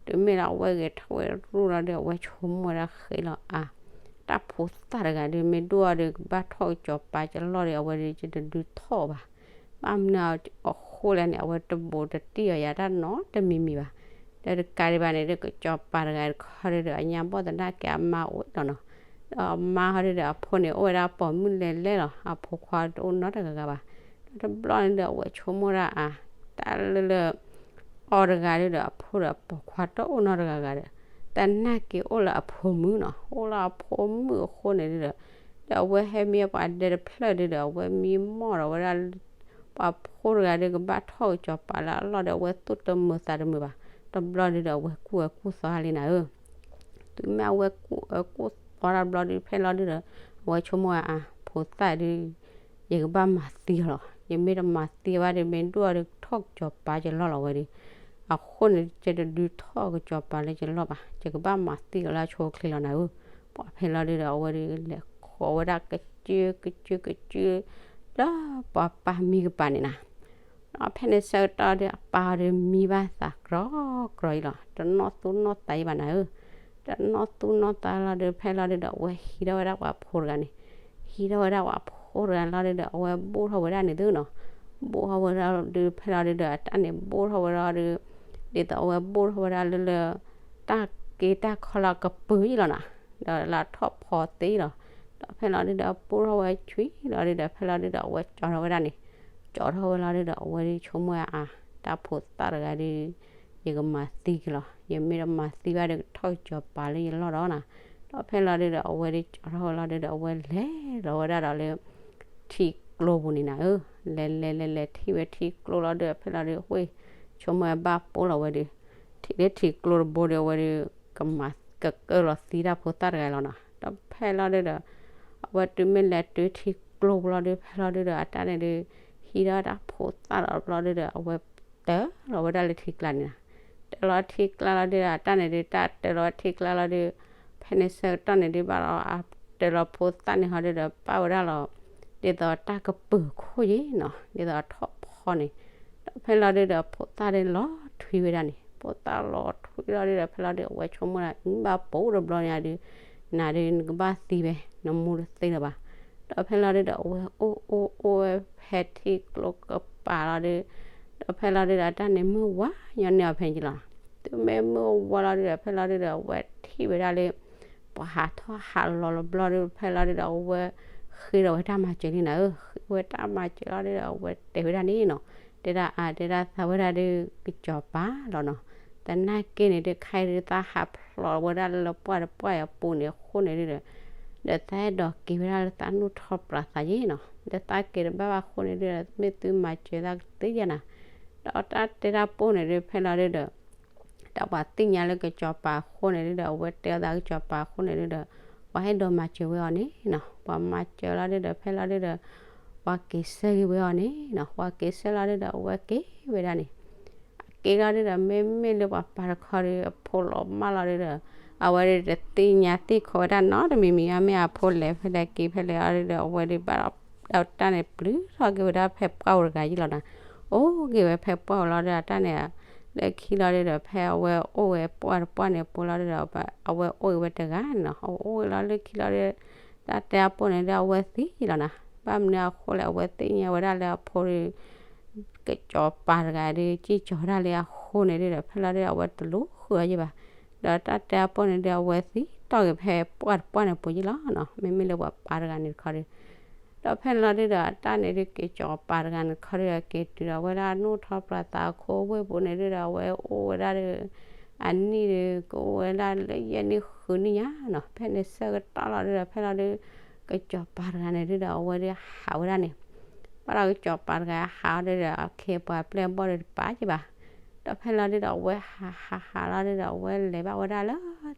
တုၤမ့ၢ်လၢအဝဲဂဲၤထၢၣ်ဝဲရူၣ်လီၤဒုး အဝဲဆိကမိၣ်ဝဲဒၣ်ဃဲလီၤအါ, တၢ်ဖိသၣ်တဂၤဒုး မ့ၢ်ဒိၣ်အီၤဒီး ကဘၣ်ထီၣ်ကစီၤပၤကလီၢ်ဒီး အဝဲဒုးကတဒုးထီၣ်ဘၣ် ဘၣ်မနုၤအဃိလဲၣ်န့ၣ် အဝဲတဘူးတတံၢ်အီၤယၤတၢ်နီတမံၤမံၤဘၣ်. ဒီးတကးဒံးဘၣ်န့ၣ်ဒီး ကစီၤပၤတဂၤတခီဒုဒီး အညါဘီၣ်သနာ်က့အမါအိၣ်လီၤနီၤ, ဒီးအမါဟီဒုဒီး အဖိန့ၣ် အိၣ်ဝဲဒၣ်ပိာ်မုၣ်လဲၤလဲၣ်လီၤ, အဖိခွါတအိၣ်နီတဂၤဂၤဘၣ်. ဒီးတဘျီန့ၣ်ဒီး အဝဲဆိကမိၣ်ဒၣ်အါ, တၢ်လၢလၢ အီၤတဂၤဒုဒီး အဖိဒီးအပိာ်ခွါတအိၣ်နီတဂၤဂၤဒီး သနာ်က့အိၣ်လၢအဖိမုၣ်နီၤ, အိၣ်လၢအဖိမုၣ်အဃိန့ၣ်ဒုဒီး ဒီးအဝဲဟဲမံပှၤဒဲတဖျၢၣ်ဒုဒီး အဝဲမံမီၢ်ဒီးဝဲဒၣ် ပှၤဖိတဂၤဒုး ကဘၣ်ထီၣ်ကစီၤပၤလၢအလီၢ်ဒီး အဝဲသူၣ်တမုာ်သးတမုာ်ဘၣ်. တဘျီဒုဒီး အဝဲကူၣ်အၢကူၣ်သီလံနၤဧၢ, တုၤမ့ၢ်အဝဲကူၣ်အၢကူၣ်သီတဘျီဒု ဖဲလီၤဒုဒီး အဝဲဆိကမိၣ်အါ ဖိသၣ်ဒု ယကဘၣ်မၤသံအီၤလီၤ, ယမ့ၢ်တမၤသံဘၣ်ဒီး မ့ၢ်ဒိၣ်အီၤဒီး ထီၣ်ကစီၤပၤကလီၢ်လီၤဝဲဒီး, အဃိန့ၣ် ယတဒုးထီၣ်ကစီၤပၤလၢယလီၢ်ဘၣ်, ယကဘၣ်မၤသံအီၤလၢအဆိအချ့လီၤနၤဧၢ. ပှၤဖဲလီၤဒုဒီး အဝဲဒုးလဲၤဃီၤဝဲဒၣ်ကစၢၢ်ကစၢၢ်ကစၢၢ် လၢပှၤပၢ်မံကပၤန့ၣ်နၤ ဒီးဖဲန့ၣ်ဆၢကတီၢ်ဒီး အပၢ်အီၤဒီးမံဘၣ်သးကြီကြီအံၤလီၤ, တနီၣ်သူၣ်နီၣ်သးယံဘၣ်နၤဧၢ, တနီၣ်သူၣ်နီၣ်သးလီၤဒီး ဖဲလီၤဒုဒီး အဝဲဟံးထီၣ်ဝဲဒၣ်ပှၤဖိတဂၤန့ၣ်, ဟံးထီၣ်ဝဲဒၣ်ပှၤဖိတဂၤလီၤဒုဒီး အဝဲဘိၣ်ထီၣ်ဝဲဒၣ်န့ၣ်သုနီၤ, ဘိၣ်ထီၣ်ဝဲဒၣ်ဒု ဖဲလီၤဒုဒီး အတၢ်န့ၣ်ဘိၣ်ထီၣ်ဝဲဒၣ်ဒု, ဒ်သိးအဝဲဘိၣ်ထီၣ်ဝဲဒၣ်လၢလၢ တၢ်က့တၢ်ခီလၢအကပၢၤအံၤလီၤနၤ, ဒီးလၢအထီၣ်ဖီသ့လီၤ. ဒီးဖဲလီၤဒုဒီး အဘိၣ်ထီၣ်ဝဲဆွံလီၤဒုဒီး ဖဲလီၤဒုဒီး အဝဲကၠီထီၣ်ဝဲဒၣ်န့ၣ်, ကၠီထီၣ်ဝဲလီၤဒုဒီး အဝဲဒုးဆိကမိၣ်အါ တၢ်ဖိသၣ်တဂၤဒု ယကမၤသံက့ၤလီၤ, ယမ့ၢ်တမၤသံဘၣ်ဒီး ကထီၣ်ကစီၤပၤလၢယလီၢ်ဒီးနၤ. ဒီးဖဲလီၤဒုဒီး အဝဲဒုးကၠီထီၣ်ဝဲလီၤဒုဒီး အဝဲလဲၤလီၤဝဲဒၣ်ဒီးလၢ ထံကျိပူၤန့ၣ်နၤဧၢ, လဲၤလဲၤလဲၤလဲၤထံၣ်ဝဲထံကျိလီၤဒုဒီး ဖဲလီၤဒု ဃ့ၢ် ဆိကမိၣ်ဝဲဘၣ်ပိာ်လီၤဝဲဒု, ထံၣ်လၢထံကျိတဘိဒီး အဝဲဒု ကမၤကကၢလီၤသံတၢ်ဖိသၣ်တဂၤလီၤနၤ. ဒီးဖဲလီၤဒုဒီး အဝဲတုၤမ့ၢ်လဲၤတုၤထံကျိပူၤလီၤဒု ဖဲလီၤဒုဒီး အတၢ်န့ၣ်ဒု ဟံးထီၣ်တၢ်ဖိသၣ်လီၤဘျီဒုဒီး အဝဲတၢလီၤဝဲဒၣ်လၢထံကျါန့ၣ်နၤ, တၢလီၤထံကျါလီၤဒုဒီး အတၢ်န့ၣ်ဒု တၢ်တၢလီၤထံကျါလီၤဒု ဖဲန့ၣ်ဆၢကတီၢ်န့ၣ်ဒု ဘၣ်ဒီးအတၢလီၤဖိသၣ်န့ၣ်ဟီဒုဒီး ပာ်ဝဲဒၣ်လီၤ ဒ်သိးတၢ်ကပၢၤခိၣ်ယံၤနီၤ, ဒ်သိးအထီၣ်ဖီန့ၣ်, ဒီးဖဲလီၤဒုဒီး ဖိသၣ်ဒုလီၤထွံဝဲဒၣ်န့ၣ်, ဖိသၣ်လီၤထွံလီၤဒုဒီး ဖဲလီၤဒု အဝဲဆိကမိၣ်ဒၣ် ဘၣ်ပိာ်တဘျီန့ၣ်ဒု နၤဒု နကဘၣ်သံဝဲ နမူတသ့လၢၤဘၣ်. ဒီးဖဲလီၤဒုဒီး အဝဲအိၣ်အိၣ်အိၣ်ဝဲဖဲထံကျိကပၤလီၤဒု, ဒီးဖဲလီၤဒုဒီး အတၢ်န့ၣ်မုၢ်ဝါညီန့ၢ်အီၤဖဲန့ၣ်လီၤ. တုၤမ့ၢ်မုၢ်ဝါလီၤဒုဒီး ဖဲလီၤဒုဒီး အဝဲထံၣ်ဝဲဒၣ်လၢ ပှၤဟးထီၣ်ဟးလီၤလီၤဘျီဒု ဖဲလီၤဒုဒီး အဝဲဃ့ထီၣ်ဝဲတၢ်မၤစၢၤလံနၤဧၢ, ဃ့ဝဲတၢ်မၤစၢၤလီၤဒုဒီး အဝဲတဲဝဲဒၣ်န့ၣ်နီၤ, တဲဒၣ်အါ တဲဒၣ်သးဝဲဒၣ်ဒု ကစီၤပၤလီၤနီၤ, သနာ်က့န့ၣ်ဒုး ခဲအံၤဒုး သးဟးဖျိးဝဲဒၣ်လၢပှၢ်တပှၢ်အပူၤန့ၣ်အဃိန့ၣ်ဒုးဒီး, ဒီးသးအဲၣ်ဒိးက့ၤဝဲဒၣ်လၢသးနီၣ်ထီၣ်ပြးသးယ့ၣ်နီၤ, ဒီးသးက့ၤတဘၣ်ဘၣ်အဃိန့ၣ်ဒုးဒီး မ့ၢ်သုမၤစၢၤသးကသ့ယဲၢ်နၤ, ဒီးတၢ်တဲတၢ်ပိၢ်န့ၣ်ဒုး ဖဲလီၤဒုးဒီး ဒီးပှၤသ့ၣ်ညါလၢကစီၤပၤအဃိန့ၣ်ဒုးဒီး အဝဲတဲအီၤသးကစီၤပၤအဃိန့ၣ်ဒုးဒီး ပှၤအဲၣ်ဒိးမၤစၢၤဝဲအီၤန့ၣ်နီၤ, ပှၤမၤစၢၤလီၤဒုးဒီး ဖဲလီၤဒုးဒီး ပှၤက့ၤဆှၢက့ၤဝဲအီၤန့ၣ်နီၤ, ပှၤက့ၤဆှၢလီၤဒုးဒီး အဝဲက့ၤဝဲဒၣ်န့ၣ် က့ၤလီၤဒုးဒီး မ့မ့ၢ်လၢပှၤပၢ်တခီဒီး အဖိလီၤမၢ်လီၤဒုးဒီး အဝဲဒုးတသ့ၣ်ညါသ့ၣ်ခိးဝဲဒၣ်နီတမံၤမံၤဧါ, မ့ၢ်အဖိလဲၤဖဲလဲၣ်က့ၤဖဲလဲၣ်အီၤဒုးဒီး အဝဲဒုးဘၣ်ဒီးတၢ်န့ၣ် ပျုၤထီၣ်က့ၤဝဲဒၣ်ဖဲပှၢ်ဧိၤတဂၤယ့ၣ်လီၤနၤ, အိၣ်က့ၤဝဲဖဲပှၢ်ဧိၤလီၤဒုးဒီး တၢ်န့ၣ် လၢခံလီၤဒုးဒီး ဖဲအဝဲအိၣ်ဝဲပှၢ်တပှၢ်န့ၣ်အပူၤလီၤဒုးဒီး အဝဲအိၣ်က့ၤဝဲတဂၤန့ၣ်နီၤ, အအိၣ်ဝဲလီၤလၢခံလီၤဒုး တၢ်တဲအပိၢ်န့ၣ်ဒုး အဝဲသံလီၤနၤ, ဘၣ်မနုၤအဃိလဲၣ် အဝဲသ့ၣ်ညါဝဲဒၣ်လၢအဖိဒီး ကစီၤပၤတဂၤဒီး စံၣ်ကၠီၤဝဲဒၣ်လၢအဃိန့ၣ်ဒုးဒီး ဖဲလီၤဒုးဒီး အဝဲတလူၤဃုာ်အီၤယ့ၣ်ဘၣ်, ဒီးတၢ်တဲအပိၢ်န့ၣ်ဒုး အဝဲသံတီၢ်က့ၤဖဲပှၢ်တပှၢ်န့ၣ်အပူၤယ့ၣ်လီၤနီၤ, မ့မ့ၢ်လၢပှၤပၢ်တဂၤန့ၣ်တခီဒီး ဒီးဖဲလီၤဒုးဒီး အတၢ်န့ၣ်ဒုး ကစီၤပၤတဂၤန့ၣ်တခီဒီး က့ၤတုၤဒီးဝဲဒၣ်နီၣ်ထီၣ်ပြးသးအခိဝ့ၢ်ပူၤန့ၣ်ဒုးဒီး အဝဲအိၣ်ဝဲဒၣ်ဒီး အနံၣ်ဒီး ကအိၣ်ဝဲဒၣ်လၢယဲၢ်နံၣ်ဃုနံၣ်ညါနီၤ, ဖဲန့ၣ်ဆၢကတီၢ်လီၤဒုးဒီး ဖဲလီၤဒုး ကစီၤပၤတဂၤန့ၣ်ဒုးဒီး အဝဲဒုးဟးဝဲဒၣ်န့ၣ်, ဘၣ်ဒီးကစီၤပၤတဂၤဟးအီၤဒုးဒီး အခ့အပှၤပျဲၢ်ဘီၣ်ဒီးတပာ်က့ၤဘၣ်, ဒီးဖဲလီၤဒုးဒီး အဝဲဟးဟးဟးလီၤဒုးဒီး အဝဲလဲၤဘၣ်ဝဲဒၣ်လၢ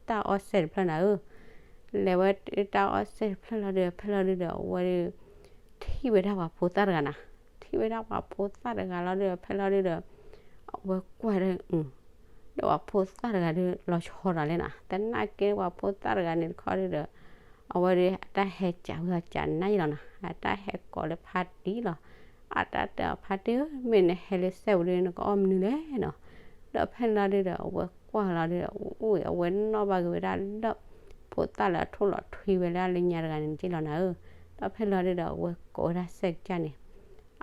တၢ်အီၣ်စဲၣ်တဖျၢၣ်နၤဧၢ လဲၤဝဲတၢ်အီၣ်စဲၣ်တဖျၢၣ်လီၤဒုးဒီး ဖဲလီၤဒုးဒီး အဝဲဒုး ထံၣ်ဝဲဒၣ်ပှၤဖိသၣ်တဂၤနၤ, ထံၣ်ဝဲဒၣ်ပှၤဖိသၣ်တဂၤလီၤဒုးဒီး ဖဲလီၤဒုးဒီး အဝဲကွၢ်ဒီး ဒီးပှၤဖိသၣ်တဂၤဒုး လီၤဆီဒီးလဲၣ်နၤ, သနာ်က့ပှၤဖိသၣ်တဂၤန့ၣ်တခီဒုးဒီး အဝဲဒုးအတၢ်ဟဲကးဝဲအီၤကးနါယ့ၣ်လီၤနၤ, အတၢ်ဟဲကိးလၢဖါတံၢ်လီၤ, အတၢ်တဲအီၤဖါတံၢ်ဧၢ မ့ၢ်နဟဲလၢစဲၣ်ပူၤဒုး နကအီၣ်မနုၤလဲၣ်နီၤ, ဒီးဖဲလီၤဒုးဒီး အဝဲကွၢ်လီၤဒုးဒီး အိၣ်အံၤ အဝဲနီၣ်ဘၣ်က့ၤဝဲဒၣ်လၢ ဖိသၣ်လၢအထိၣ်လီၤထွံဝဲဒၣ်လၢညါတဂၤန့ၣ်က့ၢ်လီၤနၤဧၢ, ဒီးဖဲလီၤဒုးဒီး အဝဲကိးဝဲဒၣ်စဲၣ်ကစၢ်န့ၣ်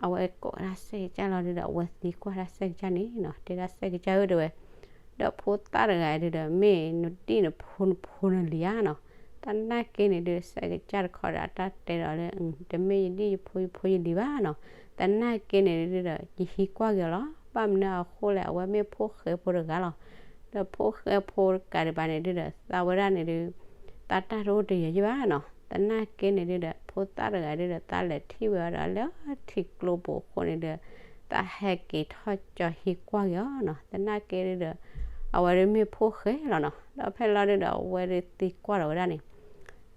အဝဲကိးဝဲဒၣ်စဲၣ်ကစၢ်လီၤဒုးဒီး အဝဲသံကွၢ်ဒၣ်စဲၣ်ကစၢ်န့ၣ်နီၤ, တဲဒၣ်စဲၣ်ကစၢ်ဧၢ တဲဝဲ, ဒီးဖိသၣ်တဂၤဒုးဒီး မ့ၢ်နဒံၣ်နဖိနဖိနလံၤဧါနီၤ, သနာ်က့န့ၣ်ဒုး စဲၣ်ကစၢ်တခီဒီး အတၢ်တဲဒီးလၢ တမ့ၢ်ယဒံၣ်ယဖိယဖိယလံၤဘၣ်နီၤ, သနာ်က့န့ၣ်ဒုးဒီး ယဟံးကွၢ်က့ၤအီၤလီၤ, ဘၣ်မနုၤအဃိလဲၣ် အဝဲမ့ၢ်ဖိၣ်ဃဲဖိတဂၤလီၤ, ဒီးဖိၣ်ဃဲဖိတဂၤဒံးဘၣ်န့ၣ်ဒုးဒီး သးဝဲဒၣ်န့ၣ်ဒုး သးတၢ်တအိၣ်တယၢၤယ့ၢ်ဘၣ်နီၤ, သနာ်က့န့ၣ်ဒုးဒီး ဖိသၣ်တဂၤဒုးဒီး သးလဲၤထံၣ်ဝဲအီၤဒီးလၢထံကျိပူၤအဃိန့ၣ်ဒီး သးဟဲက့ၤထီၣ်ကၠီၤဟံးကွၢ်က့ၤအီၤနီၤ, သနာ်က့ဒုးဒီး အဝဲဒုးမ့ၢ်ဖိၣ်ဃဲလီၤနီၤ, ဒီးဖဲလီၤဒုးဒီး အဝဲဒုးသံကွၢ်ဒီးဝဲဒၣ်န့ၣ်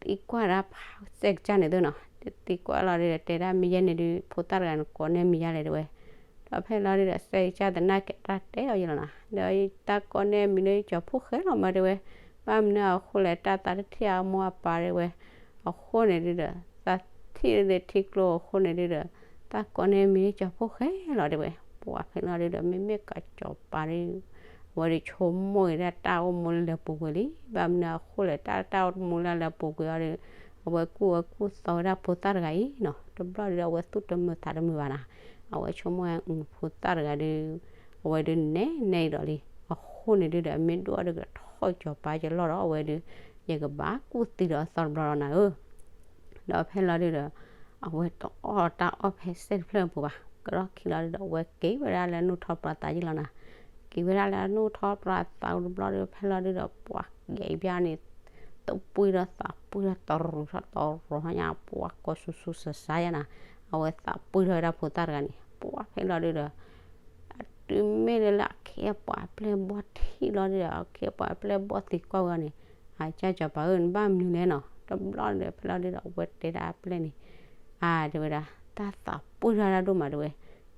သံကွၢ်ဒၣ်စဲၣ်ကစၢ်န့ၣ်သုနီၤ, သံကွၢ်လီၤဒုးဒီး တဲဒၣ်မ့ၢ်ယဲန့ၣ်ဒုး ဖိသၣ်တဂၤန့ၣ် ကိးန့ၢ်မံၤယါလဲၣ်တဲဝဲ, ဒီးဖဲလီၤဒုးဒီး စဲၣ်ကစၢ်သနာ်က့တၢ်တဲအီၤယ့ၢ်လီၤနီၤ, ဒီးတၢ်ကိးန့ၢ်မံၤလၢကၠီၤဖိၣ်ဃဲလီၤမးတဲဝဲ, ဘၣ်မနုၤအဃိလဲၣ် တၢ်သးတထံၣ်အမိၢ်အပၢ်တဲဝဲ, အဃိန့ၣ်ဒုးဒီး သးထံၣ်လၢထံကျိအဃိန့ၣ်ဒုးဒီး တၢ်ကိးန့ၢ်မံၤလၢကၠီၤဖိၣ်ဃဲလီၤတဲဝဲ, ပှၤဖဲလီၤဒုးဒီး မ့မ့ၢ်ကၠီၤပၤဒုး အဝဲဒုးဆိကမိၣ်က့ၤဒၣ်တၢ်အိၣ်မူလၢလၢပူၤကွံာ်လံ, ဘၣ်မနုၤအဃိလဲၣ် တၢ်တၢ်အိၣ်မူလၢလၢပူၤကွံာ်အီၤဒီး အဝဲကူၣ်အၢကူၣ်သီဝဲဒၣ်ဖိသၣ်တဂၤအံၤနီၤ, တဘျီဒုးဒီး အဝဲသူၣ်တမုာ်သးတမုာ်ဘၣ်နီၤ, အဝဲဆိကမိၣ်ဝဲ ဖိသၣ်တဂၤဒုး အဝဲဒုးနဲနဲအံၤဒီးလံ, အဃိန့ၣ်ဒုးဒီး အမ့ၢ်ဒိၣ်အီၤဒီးကထီၣ်ကၠီၤပၤကလီၢ်ဒီး အဝဲဒုး ယကဘၣ်ကူၣ်သံဒီးအသီတဘျီဒီးနၤဧၢ ဒီးဖဲလီၤဒုးဒီး အဝဲတအီၣ်တၢ်အီၣ်ဖဲစဲၣ်တဖျၢၣ်ပူၤဘၣ်, ကဒီးခံလီၤဒုးဒီး အဝဲက့ၤဝဲဒၣ်လၢအနီၣ်ထီၣ်ပြးသးယ့ၢ်လီၤနၤ, က့ၤဝဲဒၣ်လၢအနီၣ်ထီၣ်ပြးသးတဘျီဒီး ဖဲလီၤဒုးဒီး ပှၤကဲအံၤဘၣ်န့ၣ် သးပှံၢ်ထီၣ်သးပှံၢ်ထီၣ်တရူးထီၣ်တရူးညါ ပှၤကိးဆူၣ်ဆူၣ်စါစါယါနၤ, အဝဲသးပှံၢ်ထီၣ်ဝဲဒၣ်ဖိသၣ်တဂၤန့ၣ် ပှၤဖဲလီၤဒုးဒီး တုၤမ့ၢ်လၢလၢအခ့အပှၤအပျဲၢ်အဘီၣ်ထံၣ်လီၤဒုးဒီး အခ့အပှၤအပျဲၢ်အဘီၣ်သံကွၢ်ဝဲအီၤန့ၣ်, အကစၢ်စီၤပၤဧၢ နဘၣ်မနုၤလဲၣ်နီၤ, တဘျီဒုးဒီး ဖဲလီၤဒုးဒီး အဝဲတဲဒၣ်အပျဲၢ်န့ၣ်, အါ တဲဝဲဒၣ် တၢ်သးပှံၢ်ထီၣ်ဒၣ်ဒိၣ်မးတဲဝဲ,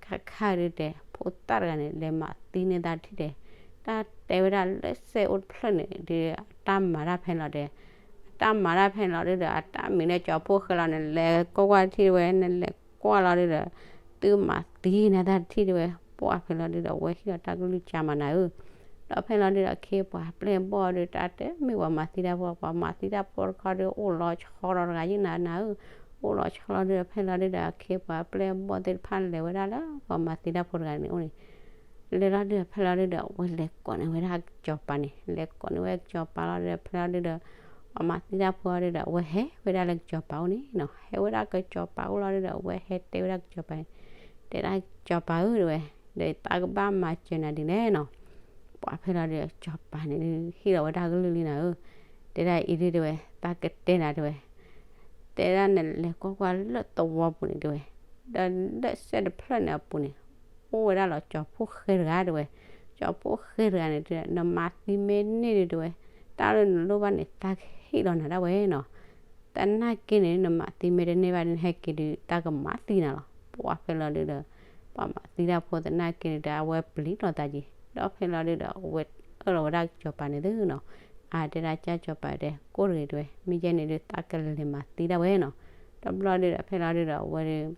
ခါခါဒုးတဲ ဖိသၣ်တဂၤန့ၣ် လဲၤမၤသံန့ၢ်တၢ်တထံၣ်တဲ, တၢ်တဲဝဲဒၣ်လၢစဲအိၣ်တဖျၢၣ်န့ၣ်ဒုး အတၢ်မၤတၢ်ဖဲလီၤတဲ အတၢ်မၤတၢ်ဖဲလီၤဒုးဒီး အတၢ်မံၤလၢကၠီၤဖိၣ်ဃဲလီၤန့ၣ် လဲၤကွၢ်ကွၢ်တထံၣ်တဲဝဲ, နလဲၤကွၢ်လီၤဒုးဒီး သုမၤသံန့ၢ်တၢ်တထံၣ်တဲဝဲ, ပှၤဖဲလီၤဒုးဒီး အဝဲဟ့ၣ်လီၤတၢ်ကလုၢ်ကၢ်မးနၤဧၢ, ဒီးဖဲလီၤဒုးဒီး အခ့အပှၤအပျဲၢ်အဘီၣ်ဒုး တၢ်တဲမ့ၢ်ပှၤမၤသံတၢ်ဖိ, ပှၤမၤသံတၢ်ဖိတခီဒုး အိၣ်လီၤဆီလီၤတဂၤယံၤနၤနၤဧၢ, အိၣ်လီၤဆီလီၤဒုးဒီး ဖဲလီၤဒုးဒီး အခ့အပှၤအပျဲၢ်အဘီၣ်သ့ၣ်တဖၣ်လဲၤဝဲဒၣ်လၢ ပှၤမၤသံတၢ်ဖိတဂၤန့ၣ်အိၣ်န့ၣ် လဲၤလီၤဒုးဒီး ဖဲလီၤဒုးဒီး အဝဲလဲၤကိးန့ၢ်ဝဲဒၣ်ကစီၤပၤန့ၣ်, လဲၤကိးန့ၢ်ဝဲကစီၤပၤလီၤဒုးဒီး ဖဲလီၤဒုးဒီး ပှၤမၤသံတၢ်ဖိအီၤဒုးဒီး အဝဲဟဲဝဲဒၣ်လၢကစီၤပၤအိၣ်န့ၣ်နီၤ, ဟဲဝဲဒၣ်ကစီၤပၤအိၣ်လီၤဒုးဒီး အဝဲဟဲတဲဝဲဒၣ်ကစီၤပၤန့ၣ်, တဲဒၣ်ကစီၤပၤဧၢ တဲဝဲ, ဒီးသးကဘၣ်မၤစၢၤနၤဒ်လဲၣ်နီၤ ပှၤဖဲလီၤဒုး စီၤပၤန့ၣ်ဒုး ဟ့ၣ်လီၤဝဲဒၣ်ကလုၢ်လံနၤဧၢ, တဲဒၣ်အံၤဒုးတဲဝဲ သးကတဲနၤတဲဝဲ, တဲဒၣ်နလဲၤကွၢ်ကွၢ်လၢသဝီပူၤန့ၣ်တဲဝဲ, ဒီးလၢစဲးတဖျၢၣ်န့ၣ်အပူၤန့ၣ် အိၣ်ဝဲဒၣ်လီၤကၠီၤဖိၣ်ဃဲတဂၤတဲဝဲ, ကၠီၤဖိၣ်ဃဲတဂၤန့ၣ် နမၤသံမ့ၢ်န့ၢ်ဒုးတဲဝဲ, တၢ်လၢနလိၣ်ဘၣ်န့ၣ် သးကဟ့ၣ်လီၤနၤဒၣ်ဝဲနီၤ. သနာ်က့န့ၣ် နမၤသံမ့ၢ်တန့ၢ်ဘၣ်ဒုး နဟဲက့ၤဒုး တၢ်ကမၤသံနၤလီၤ. ပှၤဖဲလီၤဒုးဒီး ပှၤမၤသံတၢ်ဖိသနာ်က့န့ၣ်ဒီး အဝဲပျံၤလီၤသးက့ၤ, ဒီးဖဲလီၤဒုးဒီး အဝဲအၢၣ်လီၤဝဲဒၣ်ကစီၤပၤန့ၣ်သုနီၤ, အါတဲဒၣ်ကၢ်ကစီၤပၤတဲ ကိၣ်တဂ့ၤတဲဝဲ, မ့ၢ်ယဲန့ၣ်ဒုး သးကလဲၤမၤသံဒၣ်ဝဲနီၤ. တဘျီဒုးဒီး ဖဲလီၤဒုးဒီး အဝဲဒုး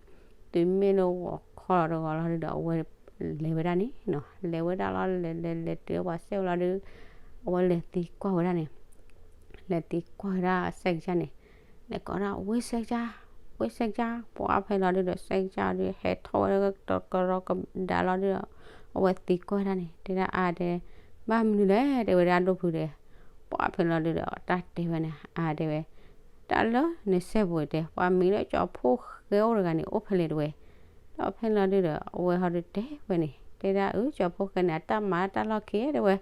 တုၤမ့ၢ်လၢဂီၤခီလီၤတဂီၤလီၤဒုးဒီး အဝဲလဲၤဝဲဒၣ်န့ၣ်နီၤ, လဲၤဝဲဒၣ်လီၤ လဲၤလဲၤလဲၤတုၤပှၤစဲးဝဲလီၤဒုး အဝဲလဲၤသံကွၢ်ဝဲဒၣ်န့ၣ် လဲၤသံကွၢ်ဝဲဒၣ်စဲးကစၢ်န့ၣ်, လဲၤကိးဒၣ် ဝ့ၢ်စဲးကစၢ်, ဝ့ၢ်စဲးကစၢ်, ပှၤဖဲလီၤဒုးဒီး စဲးကစၢ်ဒုး ဟဲထီၣ်ဝဲဒၣ်ကကရီကဒါလီၤဒုးဒီး အဝဲသံကွၢ်ဝဲဒၣ်န့ၣ် တဲဒၣ်အါတဲ ဘၣ်မနုၤလဲၣ် တဲဝဲဒၣ်ဒိၣ်ဖုတဲ, ပှၤဖဲလီၤဒုးဒီး တၢ်တဲဝဲန့ၣ် အါတဲဝဲ တၢ်လၢနစဲးပူၤတဲ ပှၤမံၤလၢကၠီၤဖိၣ်ဃဲအိၣ်တဂၤန့ၣ် အိၣ်ဖဲလဲၣ်တဲဝဲ, ဒီးဖဲလီၤဒုးဒီး အဝဲဟီဒုးတဲဝဲန့ၣ် တဲဒၣ်အၢ ကၠီၤဖိၣ်ဃဲန့ၣ် အတၢ်မၤတၢ်လီၢ်ခံတဲဝဲ,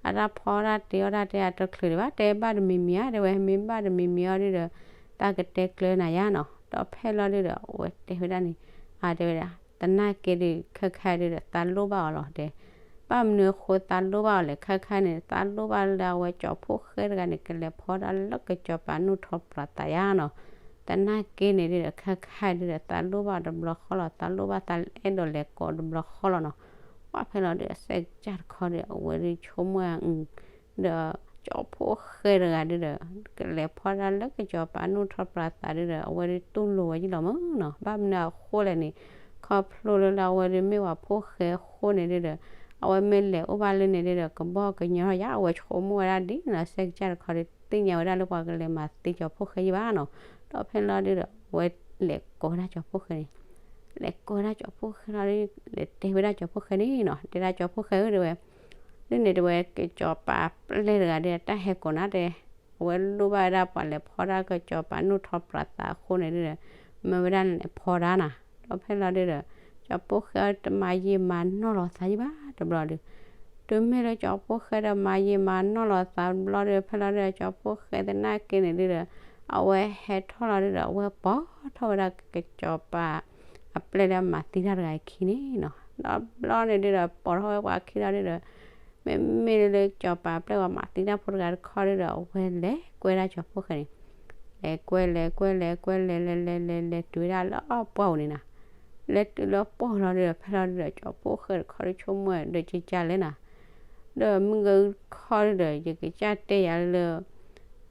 အတၢ်ဖီတၢ်တ့အီၣ်တၢ်တဲအတချုးဒံးဘၣ် တဲဘၣ်တမံၤမံၤဧါတဲဝဲ, မ့ၢ်ဘၣ်တမံၤမံၤအီၤဒုးဒီး တၢ်ကတဲကျၢၤနၤယါနီၤ. ဒီးဖဲလီၤဒုးဒီး အဝဲတဲဝဲဒၣ်န့ၣ် အါတဲဝဲဒၣ် သနာ်က့ဒုး ခဲခါဒုးဒီး သးလိၣ်ဘၣ်အီၤလီၤတဲ ဘၣ်မနုၤအဃိသးလိၣ်ဘၣ်အီၤလဲၣ်, ခဲခါန့ၣ် သးလိၣ်ဘၣ်လၢအဝဲကၠီၤဖိၣ်ဃဲတဂၤန့ၣ် ကလဲၤဖီတၢ်လၢကစီၤပၤနူၢ်ထီၣ်ပြးသးယါနီၤ. သနာ်က့န့ၣ်ဒုးဒီး ခဲခါဒုးဒီး သးလိၣ်ဘၣ်တဘျီဃီလီၤ, သးလိၣ်ဘၣ်သးအဲၣ်ဒိးလဲၤကိးတဘျီဃီလီၤနီၤ. ပှၤဖဲလီၤဒုးဒီး စဲးကစၢ်တခီဒုး အဝဲဒုးဆိကမိၣ်အါအု ဒီးကၠီၤဖိၣ်ဃဲတဂၤဒုးဒီး ကလဲၤဖီတၢ်လၢကစီၤပၤနူၢ်ထီၣ်ပြးသးဒုးဒီး အဝဲဒုးတူၢ်လိာ်ဝဲယံလီၤမးနီၤ. ဘၣ်မနုၤအဃိလဲၣ်န့ၣ် ခီဖျိလၢလၢအဝဲဒုးမ့ၢ်ဝဲဖိၣ်ဃဲအဃိန့ၣ်ဒုးဒီး အဝဲမ့ၢ်လဲၤအိၣ်ဘၣ်လၢန့ၣ်ဒုးဒီး ကဘီကညီယါ အဝဲဆိကမိၣ်ဝဲဒၣ်ဒ်န့ၣ်လီၤ. စဲးကစၢ်တခီဒုး တသ့ၣ်ညါဝဲဒၣ်လၢပှၤကလဲၤမၤသံကၠီၤဖိၣ်ဃဲယံဘၣ်နီၤ. ဒီးဖဲလီၤဒုးဒီး အဝဲလဲၤကိးဝဲဒၣ်ကၠီၤဖိၣ်ဃဲန့ၣ် လဲၤကိးဝဲဒၣ်ကၠီၤဖိၣ်ဃဲလီၤဒုး လဲၤတဲဝဲဒၣ်ကၠီၤဖိၣ်ဃဲန့ၣ်နီၤ, တဲဒၣ်ကၠီၤဖိၣ်ဃဲဧၢတဲဝဲ, ဒ်န့ၣ်တဲဝဲ ကစီၤပၤပျဲၢ်တဂၤဒုး တၢ်ဟဲကိးနၤတဲ, အဝဲလိၣ်ဘၣ်ဝဲဒၣ်ပှၤလဲၤဖီတၢ်ကစီၤပၤနူၢ်ထီၣ်ပြးသးအဃိန့ၣ်ဒုးဒီး မၢဝဲဒၣ်လဲၤဖီတၢ်နၤ. ဒီးဖဲလီၤဒုးဒီး ကၠီၤဖိၣ်ဃဲတမၤယံာ်မၤနီၢ်လီၤသးယံဘၣ်တဘျီဒုး တုၤမ့ၢ်လၢကၠီၤဖိၣ်ဃဲဒီးမၤယံာ်မၤနီၢ်လီၤသးတဘျီဒုး ဖဲလီၤဒုးဒီး ကၠီၤဖိၣ်ဃဲသနာ်က့န့ၣ်ဒုးဒီး အဝဲဟဲထီၣ်လီၤဒုးဒီး အဝဲပိာ်ထီၣ်ဝဲဒၣ်ကစီၤပၤ အပျဲၢ်လၢအမၤသံတၢ်တဂၤအခံန့ၣ်နီၤ. ဒီးဘျီန့ၣ်ဒုးဒီး ပိာ်ထီၣ်ဝဲပှၤခံလီၤဒုးဒီး မ့မ့ၢ်လၢကစီၤပၤပျဲၢ်ဝဲမၤသံတၢ်ဖိတဂၤတခီဒုးဒီး အဝဲလဲၤကွဲဒၣ်ကၠီၤဖိၣ်ဃဲန့ၣ် လဲၤကွဲလဲၤကွဲလဲၤကွဲလဲၤလဲၤလဲၤလဲၤတုၤဝဲဒၣ်လၢပှၢ်ပူၤန့ၣ်နၤ. လဲၤတုၤလၢပှၢ်လီၤဒုးဒီး ဖဲလီၤဒုးဒီး ကၠီၤဖိၣ်ဃဲတခီဒုးဆိကမိၣ်ဒီး ကကလဲၣ်နၤ ဒီးမုၢ်ဂၤခီဒုးဒီး ယကစၢ်တဲယၤလၢ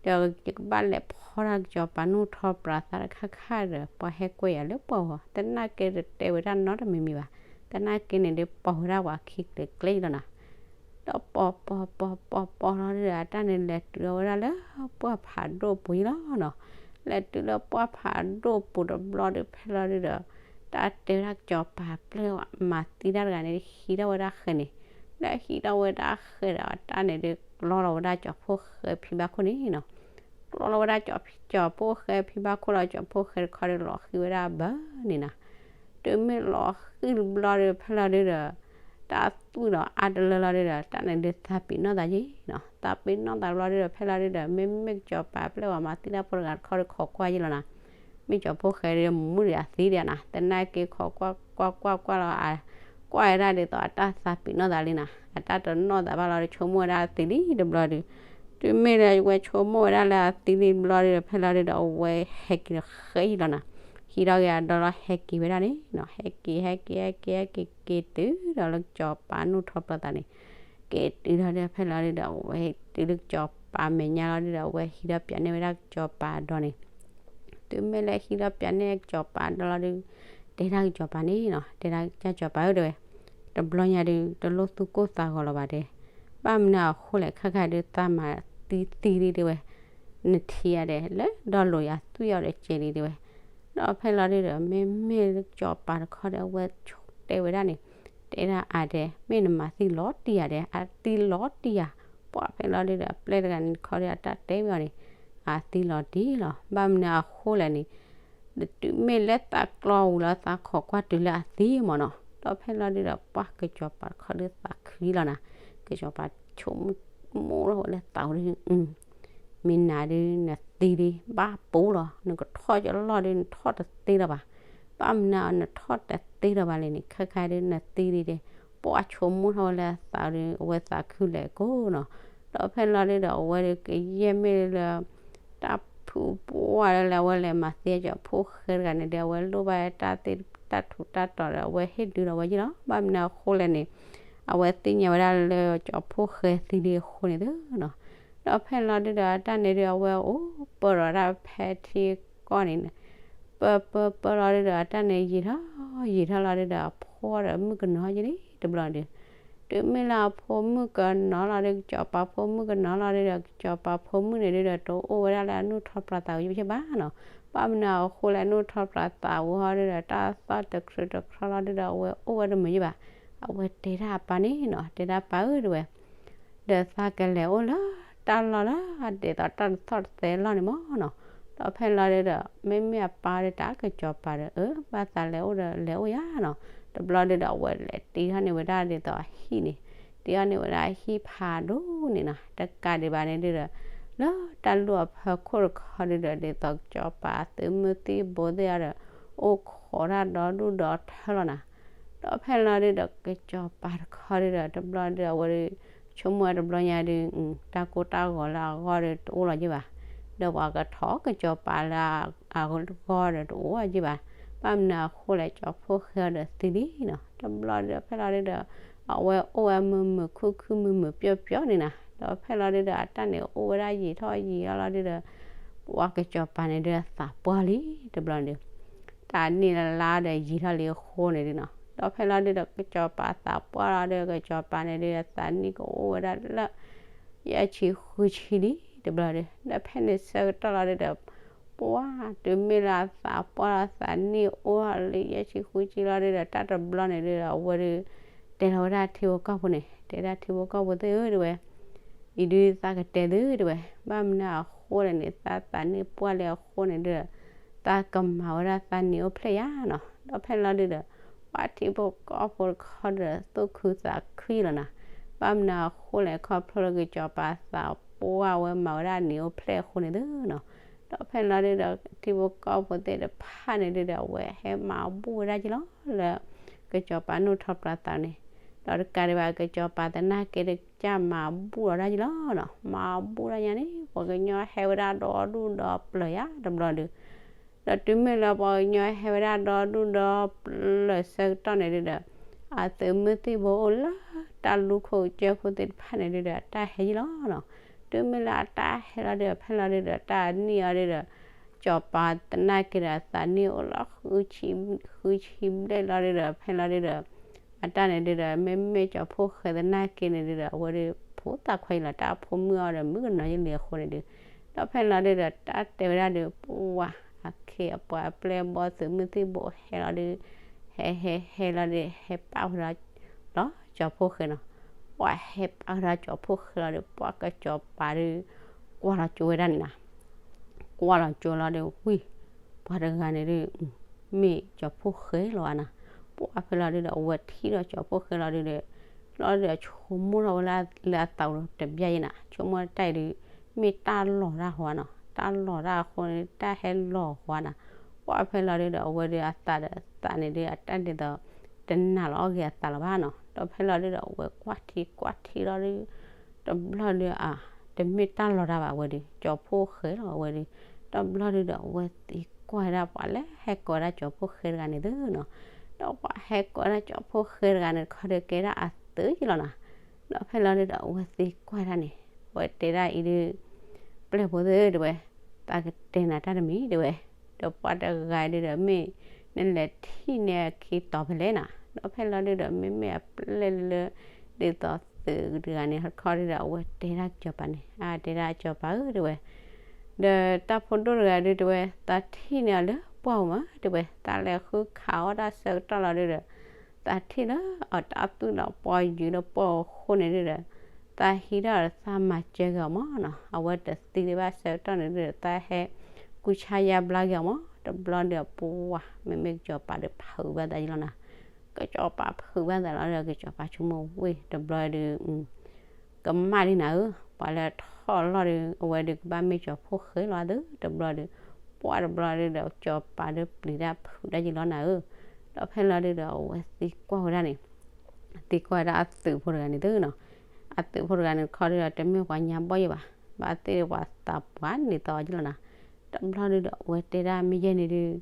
ဒီးယကဘၣ်လဲၤဖီတၢ်ကစီၤပၤနူၢ်ထီၣ်ပြးသးတခါခါဒီး ပှၤဟဲကွဲယၤလၢပှၢ်ဝဲ သနာ်က့တတဲဝဲဒၣ်နီတမံၤမံၤဘၣ်. သနာ်က့န့ၣ်ဒုး ပိာ်ဝဲဒၣ်ပှၤခံကျဲၤကျဲလီၤနၤ. ဒီးပိာ်ပိာ်ပိာ်ပိာ်ပိာ်လီၤဒုးဒီး အတၢ်န့ၣ်လဲၤတုၤလီၤဝဲဒၣ်လၢပှၢ်ဖးဒိၣ်ပူၤယံလီၤနီၤ. လဲၤတုၤလၢပှၢ်ဖးဒိၣ်ပူၤတဘျီဒုး ဖဲလီၤဒုးဒီး တၢ်တဲဝဲဒၣ်ကစီၤပၤပျဲၢ်ဝဲမၤသံတၢ်တဂၤန့ၣ် ဟံးထီၣ်ဝဲဒၣ်ဃဲန့ၣ်, လၢဟံးထီၣ်ဝဲဒၣ်ဃဲဒီး တၢ်န့ၣ်ဒုး ကျီလီၤဝဲဒၣ်ကၠီၤဖိၣ်ဃဲဖံဘၣ်ခိၣ်န့ၣ်နီၤ. ကျီလီၤဝဲဒၣ်ကၠီၤဖိၣ်ဃဲဖံဘၣ်ခိၣ်လီၤ ကၠီၤဖိၣ်ဃဲတခီဒုး လီၤဃံၤဝဲဒၣ်ဘၢန့ၣ်နၤ. တုၤမ့ၢ်လီၤဃံၤတဘျီဒုး ဖဲလီၤဒုးဒီး တၢ်သွံၣ်ဒီးအါတလၢလီၤဒုးဒီး တၢ်န့ၣ်ဒုးသးပ့ၤနီၣ်သးယံနီၤ. သးပ့ၤနီၣ်သးတဘျီဒုးဒီး ဖဲလီၤဒုးဒီး မ့မ့ၢ်ကစီၤပၤပျဲၢ်ဝဲမၤသံတၢ်ဖိတဂၤတခီဒုး ခိးကွၢ်ယံလီၤနၤ. မ့ၢ်ကၠီၤဖိၣ်ဃဲဒုး မူဒံးအသံဒံးနၤ, သနာ်က့ခိးကွၢ်ကွၢ်ကွၢ်ကွၢ်လီၤ, ကွၢ်ဝဲဒၣ်ဒ်သိးအတၢ်သးပ့ၤနီၣ်သးလံနၤ, အတၢ်တနီၣ်သးဘၣ်လီၤဒီး ဆိကမိၣ်ဝဲဒၣ်အသံလံတဘျီဒုး, တုၤမ့ၢ်လၢအဝဲဆိကမိၣ်ဝဲဒၣ်လၢအသံလံတဘျီဒုးဒီး ဖဲလီၤဒုးဒီး အဝဲဟဲက့ၤဒီးဃဲအံၤလီၤနၤ, ဟံးထီၣ်က့ၤအဒီလီၤ ဟဲက့ၤဝဲဒၣ်န့ၣ်နီၤ, ဟဲက့ၤ ဟဲက့ၤ ဟဲက့ၤ ဟဲက့ၤ က့ၤတုၤဒီးလၢကစီၤပၤနူၢ်ထီၣ်ပျီသးန့ၣ်, က့ၤတုၤဒီး ဖဲလီၤဒုးဒီး အဝဲတုၤလၢကစီၤပၤမဲာ်ညါလီၤဒုးဒီး အဝဲဟံးဒီးပၠးန့ၢ်ဝဲဒၣ်ကစီၤပၤအဒီန့ၣ် တုၤမ့ၢ်လၢဟံးဒီးပၠးန့ၢ်ကစီၤပၤဒီလီၤဒုး, တဲဒၣ်ကစီၤပၤန့ၣ်နီၤ, တဲဒၣ်ကစီၤပၤဧၢတဲဝဲ, တဘျီညါဒုး တလိၣ်သူၣ်ကိၢ်သးဂီၤလီၤဘၣ်တဲ, ဘၣ်မနုၤအဃိလဲၣ် ခဲခါဒုးသးမၤသံသံလံတဲဝဲ, နထံၣ်ဧါဒီး လၢဒီလိာ်ယၤသွံၣ်အီၤဒီးကဲလံတဲဝဲ, ဒီးဖဲလီၤဒုးဒီး မ့မ့ၢ်လၢကစီၤပၤတခီဒီး အဝဲတဲဝဲဒၣ်န့ၣ်, တဲဒၣ်အါဒီး မ့ၢ်နမၤသံလီၤတံၢ်ယၤဒီး အသံလီၤတံၢ်ယၤ, ပှၤဖဲလီၤဒုးဒီး အပျဲၢ်တဂၤန့ၣ်တခီဒီး အတၢ်တဲဝဲအီၤန့ၣ် အသံလီၤတံၢ်လီၤ, ဘၣ်မနုၤအဃိလဲၣ်န့ၣ် တုၤမ့ၢ်လၢသးကျီဝံၤလီၤ သးခိးကွၢ်တုၤလၢအသံမ့ၢ်နီၤ, ဒီးဖဲလီၤဒုးဒီး ပှၤကစီၤပၤတခီဒုးသးခုလီၤနၤ, ဆိကမိၣ်ထီၣ်ဝဲလၢသးဝဲဒုး, မ့ၢ်နၤဒုး နသံဒုး ဘၣ်ပူၤလီၤ, နကထီၣ်ကလီၢ်ဒုး နထီၣ်တသ့လၢၤဘၣ်. ဘၣ်မနုၤ နထီၣ်တသ့လၢၤဘၣ်လဲၣ်န့ၣ် ခဲခါဒုး နသံဒုးဒီး ပှၢ်ဆိကမိၣ်ထီၣ်ဝဲလၢသးဒုး အဝဲသးခုလဲၤကိးနီၤ. ဒီးဖဲလီၤဒုးဒီး အဝဲဒုးကယဲၢ်မ့ၢ်လၢ တၢ်ဖုပှၢ်လၢအဝဲလဲၤမၤသံကၠီၤဖိၣ်ဃဲတဂၤန့ၣ်ဒီး အဝဲလိၣ်ဘၣ်တၢ်သ့တၢ်ထူးတၢ်တီၤဒီး အဝဲဟ့ၣ်ဒုးလီၤဝဲယ့ၢ်လီၤ. ဘၣ်မနုၤအဃိလဲၣ်န့ၣ် အဝဲသ့ၣ်ညါဝဲဒၣ်လၢကၠီၤဖိၣ်ဃဲသံဒုးအဃိန့ၣ်သနီၤ. ဒီးဖဲလီၤဒုးဒီး အတၢ်န့ၣ်ဒုး အဝဲအိၣ်ပၢၢ်ဒီးတၢ်ဖဲထံကီၢ်န့ၣ် ပၢပၢပၢလီၤဒုးဒီး အတၢ်န့ၣ်ယံာ်ထီၣ် ယံာ်ထီၣ်လီၤဒုးဒီး အဖိဒီးမုၣ်ကနီၤယ့ၢ်လံတဘျီဒုး. တုၤမ့ၢ်လၢအဖိမုၣ်ကနီၤလီၤဒုး ကၠီၤပၤဖိမုၣ်ကနီၤလီၤဒုးဒီး ကၠီၤပၤဖိမုၣ်န့ၣ်ဒုးဒီး တအိၣ်ဝဲဒၣ်လၢအနီၢ်ထီၣ်ပြးသးဝံၤဘၣ်နီၤ. ဘၣ်မနုၤအဃိလဲၣ် နီၢ်ထီၣ်ပြးသးဝံၤဟီဒုးဒီး တၢ်သီၣ်တခြူးတခြီလီၤဒုးဒီး အဝဲအိၣ်ဝဲတမုာ်ယ့ၢ်ဘၣ်. အဝဲတဲဒၣ်အပၢ်န့ၣ်နီၤ, တဲဒၣ်ပၢ်ဧၢတဝဲ ဒီးသးကလဲၤအိၣ်လၢတၢ်လီၢ်လၢ ဒ်သိးတၢ်တသီၣ်တသဲလီၢ်န့ၣ်မ့ၢ်နီၤ. ဒီးဖဲလီၤဒုးဒီး မ့မ့ၢ်အပၢ်ဒီး တၢ်ကစီၤပၤဒီး အၢ ဘၣ်သးလဲၤအိၣ်ဒီးလဲၤအိၣ်ယၤနီၤ. တဘျီဒုးဒီး အဝဲလဲၤတ့ထီၣ်န့ၢ်ဝဲဒၣ်ဒ်သိးအဟံၣ်န့ၣ်, တ့ထီၣ်န့ၢ်ဝဲဒၣ်ဟံၣ်ဖးဒိၣ်န့ၣ်နီၤ. တကးဒံးဘၣ်န့ၣ်ဒုးဒီး လၢတၢ်လူၢ်အဖီခိၣ်တခီဒုးဒီး ဒ်သိးကစီၤပၤသုးမုၢ်သံၣ်ဘိသ့ၣ်အီၤဒီး အိၣ်ခိးတၢ်ဒီဒူၣ်ဒီထၢလီၤနီၤ. ဒီးဖဲလီၤဒုးဒီး ကစီၤပၤတခီဒုးဒီး တဘျီဒုးအဝဲဒုး ဆိကမိၣ်ဝဲတဘျီညါဒုး တၢ်ကိၢ်တၢ်ဂီၤလၢအဂီၢ်ဒီးတအိၣ်လီၤယ့ၢ်ဘၣ်. ဒီးပှၤကထီၣ်ကစီၤပၤလၢအဂီၢ်ဒီးတအိၣ်ယ့ၢ်ဘၣ်. ဘၣ်မနုၤအဃိလဲၣ် ကၠီၤဖိၣ်ဃဲအီၤဒီးသံလံနီၤ. တဘျီဒုးဖဲလီၤဒုးဒီး အဝဲအိၣ်ဝဲမုာ်မုာ်ခုၣ်ခုၣ်မုာ်မုာ်ပျီၣ်ပျီၣ်န့ၣ်နီၤ. ဒီးဖဲလီၤဒုးဒီး အတၢ်န့ၣ်အိၣ်ဝဲဒၣ်ယံာ်ထီၣ်ယံာ်ထီၣ်လီၤဒုးဒီး ပှၤကစီၤပၤန့ၣ်ဒုးအသးပှၢ်လံတဘျီဒုး တၢ်နံၣ်လါဒီးယံာ်ထီၣ်လံအဃိန့ၣ်ဒုးနီၤ. ဒီးဖဲလီၤဒုးဒီး ကစီၤပၤသးပှၢ်လီၤဒုး ကစီၤပၤန့ၣ်ဒုး အသးနံၣ်ကအိၣ်ဝဲဒၣ်လၢ ယဲၢ်ဆံဃုဆံလံတဘျီဒုး. ဒီးဖဲန့ၣ်ဆၢကတီၢ်လီၤဒုးဒီး ပှၢ်တုၤမ့ၢ်လၢအသးပှၢ်လီၤ သးနံၣ်အိၣ်လၢယဲၢ်ဆံဃုဆံလီၤဒုးဒီး တၢ်တဘျီန့ၣ်ဒုးဒီး အဝဲဒုး တဲလီၤဝဲဒၣ်ထံဖိကီၢ်ဖိန့ၣ် တဲဒၣ်ထံဖိကီၢ်ဖိသ့ၣ်ဧၢတဝဲ အံၤဒုးသးကတဲသုတဝဲ ဘၣ်မနုၤအဃိလဲၣ်န့ၣ် သးသးနံၣ်ပှၢ်လံအဃိန့ၣ်ဒုးဒီး သးကမၤဝဲဒၣ်သးနံၣ်အိၣ်ဖျဲၣ်ယၤနီၤ. ဒီးဖဲလီၤဒုးဒီး ပှၤထံဖိကီၢ်ဖိတခီဒီး သူၣ်ခုသးခုလီၤနီၤ. ဘၣ်မနုၤအဃိလဲၣ် ခီဖျိလၢကစီၤပၤသးပှၢ်ဝဲမၤဝဲဒၣ်နံၣ်အိၣ်ဖျဲၣ်အဃိန့ၣ်သနီၤ. ဒီးဖဲလီၤဒုးဒီး ထံဖိကီၢ်ဖိသ့ၣ်တဖၣ်န့ၣ်ဒုးဒီး အဝဲဟဲမၤဘူၣ်ဝဲဒၣ်က့ၤလီၤ လၢ ကစီၤပၤနီၣ်ထီၣ်ပြးသးန့ၣ်, ဒီးတကးဒံးဘၣ် ကစီၤပၤသနာ်က့ တကးမၤဘူၣ်လီၤဒၣ်က့ၤလီၤနီၤ. မၤဘူၣ်ဒၣ်ညါန့ၣ် ပှၤကညီဟဲဝဲဒၣ်ဒီဒူၣ်ဒီပျၢၤယါတဘျီဒုး, ဒီးတုၤမ့ၢ်လၢပှၤကညီဟဲဝဲဒၣ်ဒီဒူၣ်ဒီပျၢၤဆၢကတီၢ်န့ၣ်ဒုးဒီး အသုးမုၢ်သံၣ်ဘိအိၣ်လၢတၢ်လူၢ်ခိၣ်ကစၢၢ်ခိၣ်သ့ၣ်တဖၣ်န့ၣ်ဒုးဒီး အတၢ်ဟဲယံၤလီၤနီၤ. တုၤမ့ၢ်လၢအတၢ်ဟဲလီၤဒုးဒီး ဖဲလီၤဒုးဒီး တၢ်နံၣ်အီၤဒုးဒီး ကစီၤပၤသနာ်က့ဒီး အသးနံၣ်အိၣ်လီၤဃုဆံ, ဃုဆံဘျဲၣ်လီၤဒုးဒီး ဖဲလီၤဒုးဒီး အတၢ်န့ၣ်ဒုးဒီး မ့မ့ၢ်ကၠီၤဖိၣ်ဃဲသနာ်က့န့ၣ်ဒုးဒီး အဝဲဒုးဖိသၣ်ခွါအံၤလီၤ တၢ်ဖိမုၣ်အီၤဒီး မုၣ်ကနီၤယလံၤအဃိန့ၣ်ဒုး, ဒီးဖဲလီၤဒုးဒီး တၢ်တဲဝဲဒၣ်ဒုး ပှၤအခ့အပှၤအပျဲၢ်အဘီၣ်သုးမုၢ်သံၣ်ဘိဟဲလီၤဒုး ဟဲဟဲဟဲလီၤဒုး ဟဲပာ်ဝဲဒီး လီၤကၠီၤဖိၣ်ဃဲနီၤ. ပှၤဟဲပာ်ဝဲဒီးကၠီၤဖိၣ်ဃဲလီၤဒုး ပှၤကစီၤပၤဒုး ကွၢ်လီၤကၠိဝဲဒၣ်န့ၣ်နီၤ. ကွၢ်လီၤကၠိလီၤဒုး ဝံၤ ပှၤတဂၤန့ၣ်ဒုး မ့ၢ်ကၠီၤဖိၣ်ဃဲလီၤဧါနီၤ. ပှၤဖဲလီၤဒုးဒီး အဝဲထံၣ်ဒီးကၠီၤဖိၣ်ဃဲလီၤဒုးဒီး လီၤဒုးဒီးဆိကမိၣ်ထီၣ်ဝဲလၢအသးအိၣ်တဘျီယဲနီၤ, ဆိကမိၣ်တၢ်အံၤဒုး မ့ၢ်တၢ်လီၤတၢ်ဟီနီၤ, တၢ်လီၤတၢ်အဃိန့ၣ် တၢ်ဟဲလီၤဟီနီၤ. ပှၤဖဲလီၤဒုးဒီး အဝဲဒုးအသးဒီးသးန့ၣ်ဒုး အတၢ်ဒ်သိး တနာ်လီၤအီၣ်ဂ့ၤအသးလၢၤဘၣ်နီၤ. ဒီးဖဲလီၤဒုးဒီး အဝဲကွၢ်ထံကွၢ်ထံလီၤဒုး တဘျီဒုးအ တမ့ၢ်တၢ်လီၤတၢ်ဘၣ်ဝဲဒုး ကၠီၤဖိၣ်ဃဲလီၤဝဲဒုး, တဘျီဒုးဒီး အဝဲသံကွၢ်ဝဲဒၣ်ပှၤလၢဟဲကိးဝဲဒၣ်ကၠီၤဖိၣ်ဃဲတဂၤန့ၣ်သနီၤ, ဒီးပှၤဟဲကိးဝဲဒၣ်ကၠီၤဖိၣ်ဃဲတဂၤန့ၣ်တခီဒီး ကဲဒၣ်အသုးယလီၤနီၤ. ဒီးဖဲလီၤဒုးဒီး အဝဲသံကွၢ်ဒၣ်န့ၣ် အဝဲတဲဒၣ်အံၤဒုး ပျဲၢ်ဖိသ့ၣ်တဝဲ သးကတဲနၤတၢ်တမံၤတဝဲ, ဒီးပှၤတဂၤဒုးဒီး မ့ၢ်နလဲၤထံၣ်န့ၢ်အခံတီၤဖဲလဲၣ်နီၤ. ဒီးဖဲလီၤဒုးဒီး မ့မ့ၢ်အပျဲၢ်လၢ ဒ်သိးသုးတဂၤန့ၣ်တခီဒုးဒီး အဝဲတဲဒၣ်ကစီၤပၤန့ၣ် အတဲဒၣ်ကစီၤပၤဧၢတဝဲ, ဒီးတၢ်ဖိဒိၣ်တဂၤဒုးတဝဲ သးထံၣ်န့ၢ်အီၤလၢပှၢ်ပူၤမးတဝဲ, သးလဲၤဃုခးအီၣ်တၢ်ဆၢကတီၢ်လီၤဒုးဒီး သးထံၣ်လၢအတၢ်သူၣ်ဒီးပှၤယုၢ်ဒီးပှၢ်ပူၤအဃိန့ၣ်ဒုးဒီး သးဟံးထီၣ်ဒီးသးမၤစၢၤက့ၤအီၤမးနီၤ. အဝဲတသံဒံးဘၣ်ဆၢကတီၢ်န့ၣ်ဒုးဒီး သးဟဲကူၣ်ဆါယါဘျါက့ၤအီၤမး, တဘျီဒုးအပှၤ မ့မ့ၢ်ကစီၤပၤဒီးဖုးဘၣ်သးယလီၤနီၤ. ကစီၤပၤဖုးဘၣ်သးလီၤဒီး ကစီၤပၤဆိကမိၣ်ဝ့ၢ်တဘျီဒုး ကမၣ်ဒ်နၤဧၢ, ပှၤလၢအထီၣ်အလီၢ်ဒီး အဝဲဒုးကဘၣ်မ့ၢ်ကၠီၤဖိၣ်ဃဲလီၤသု, တဘျီဒီး ပှၢ်တဘျီဒီး ကၠီၤပၤဒီးပျံၤတၢ်ဖုးတၢ်ယံာ်လီၤနၤဧၢ, ဒီးဖဲလီၤဒုးဒီး အဝဲသံကွၢ်ဝဲဒၣ်န့ၣ် သံကွၢ်ဝဲဒၣ်အသုးဖိတဂၤန့ၣ်သုနီၤ, အသုးဖိတဂၤန့ၣ်တခီဒီး တမ့ၢ်ပှၤညါဘီၣ်ယဲဘၣ်, ဘၣ်သ့ၣ်ဒီးပှၤသးပှၢ်န့ၣ်သီအီၤယလီၤနၤ, တဘျီဒုးဒီး အဝဲတဲဒၣ်မ့ၢ်ယဲန့ၣ်ဒုး